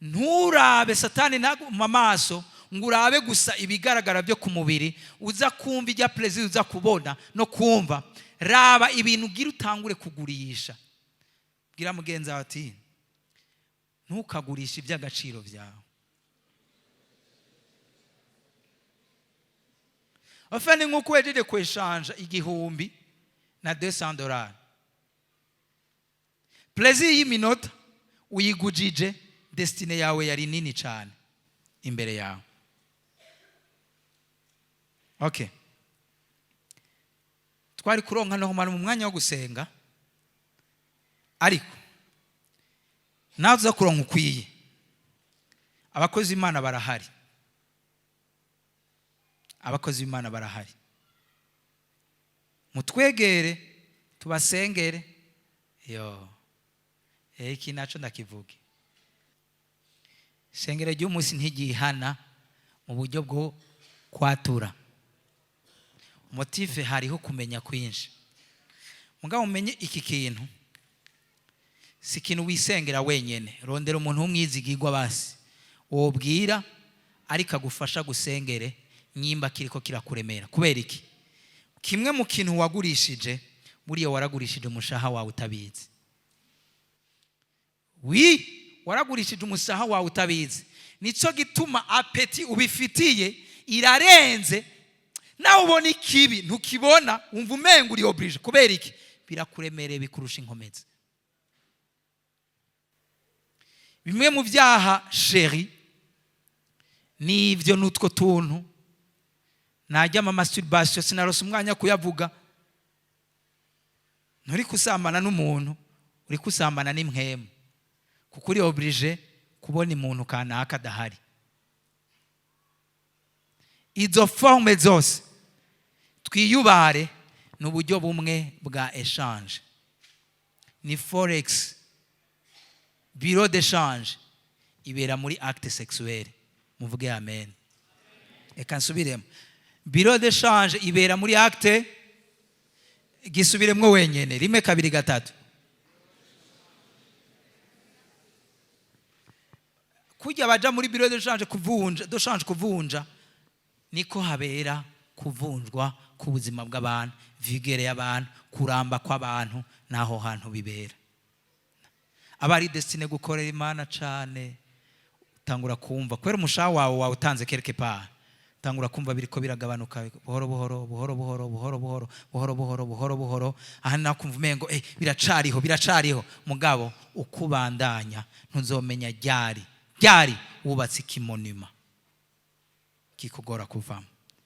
[SPEAKER 1] nturabe Satani ntaguma amaso ngo urabe gusa ibigaragara byo ku mubiri, uza kumva ijya plaisir uza kubona no kumva. Raba ibintu ugira utangure kugurisha. Bwira mugenzi wawe ati: Ntukagurishe iby'agaciro byawe. Afande, nk'uko wejeje kweshanja 1000 na $200, plaisir y'iminota uyigujije destinée yawe yari nini cyane imbere yawe. Okay, twari kuronka no mu mwanya wo gusenga, ariko nawe uza kuronka ukwiye. Abakozi b'Imana barahari, abakozi b'Imana barahari. Mutwegere tubasengere. Yo, iki naco ndakivuge: Sengero ry'umunsi ntigihana mu buryo bwo kwatura motif. Hariho kumenya kwinshi. Mugabo umenye iki kintu si ikintu wisengera wenyene. Rondera umuntu w'umwizigirwa basi wobwira, ariko agufasha gusengere nyimba kiriko kirakuremera. Kubera iki? Kimwe mu kintu wagurishije, buriya waragurishije umushaha wawe utabizi. Wi waragurishije umushaha wawe utabizi. Nico gituma appétit ubifitiye irarenze. Nawe ubona ikibi ntukibona, wumva umenga uri obligé. Kubera iki? Birakuremereye, bikurusha inkomezi. Bimwe mu byaha, chéri, n'ibyo n'utwo tuntu najya ama masturbation, sinarose umwanya kuyavuga. Nturi kusambana n'umuntu, uri kusambana n'impwemu, kuko uri obligé kubona umuntu kanaka adahari. Izo forme zose twiyubare, ni uburyo bumwe bwa échange, ni forex. Bureau d'échange ibera muri acte sexuel. Muvuge amen. Reka nsubiremo: bureau d'échange ibera muri acte. Gisubiremwo wenyene: rimwe, kabiri, gatatu. Kujya baja muri bureau d'échange kuvunja, d'échange kuvunja, niko habera kuvunjwa k'ubuzima bw'abantu, vigueur y'abantu, kuramba kw'abantu. N'aho hantu bibera aba ari destiné gukorera Imana cane. Utangura kumva, kubera umushaha wawe wawutanze quelque part, utangura kumva biriko biragabanuka buhoro buhoro, buhoro buhoro, buhoro buhoro, buhoro buhoro, buhoro buhoro. Aha nakumva umengo biracariho, biracariho. Mugabo ukubandanya, ntuzomenya ryari ryari wubatse ikimonima kikugora kuvamo.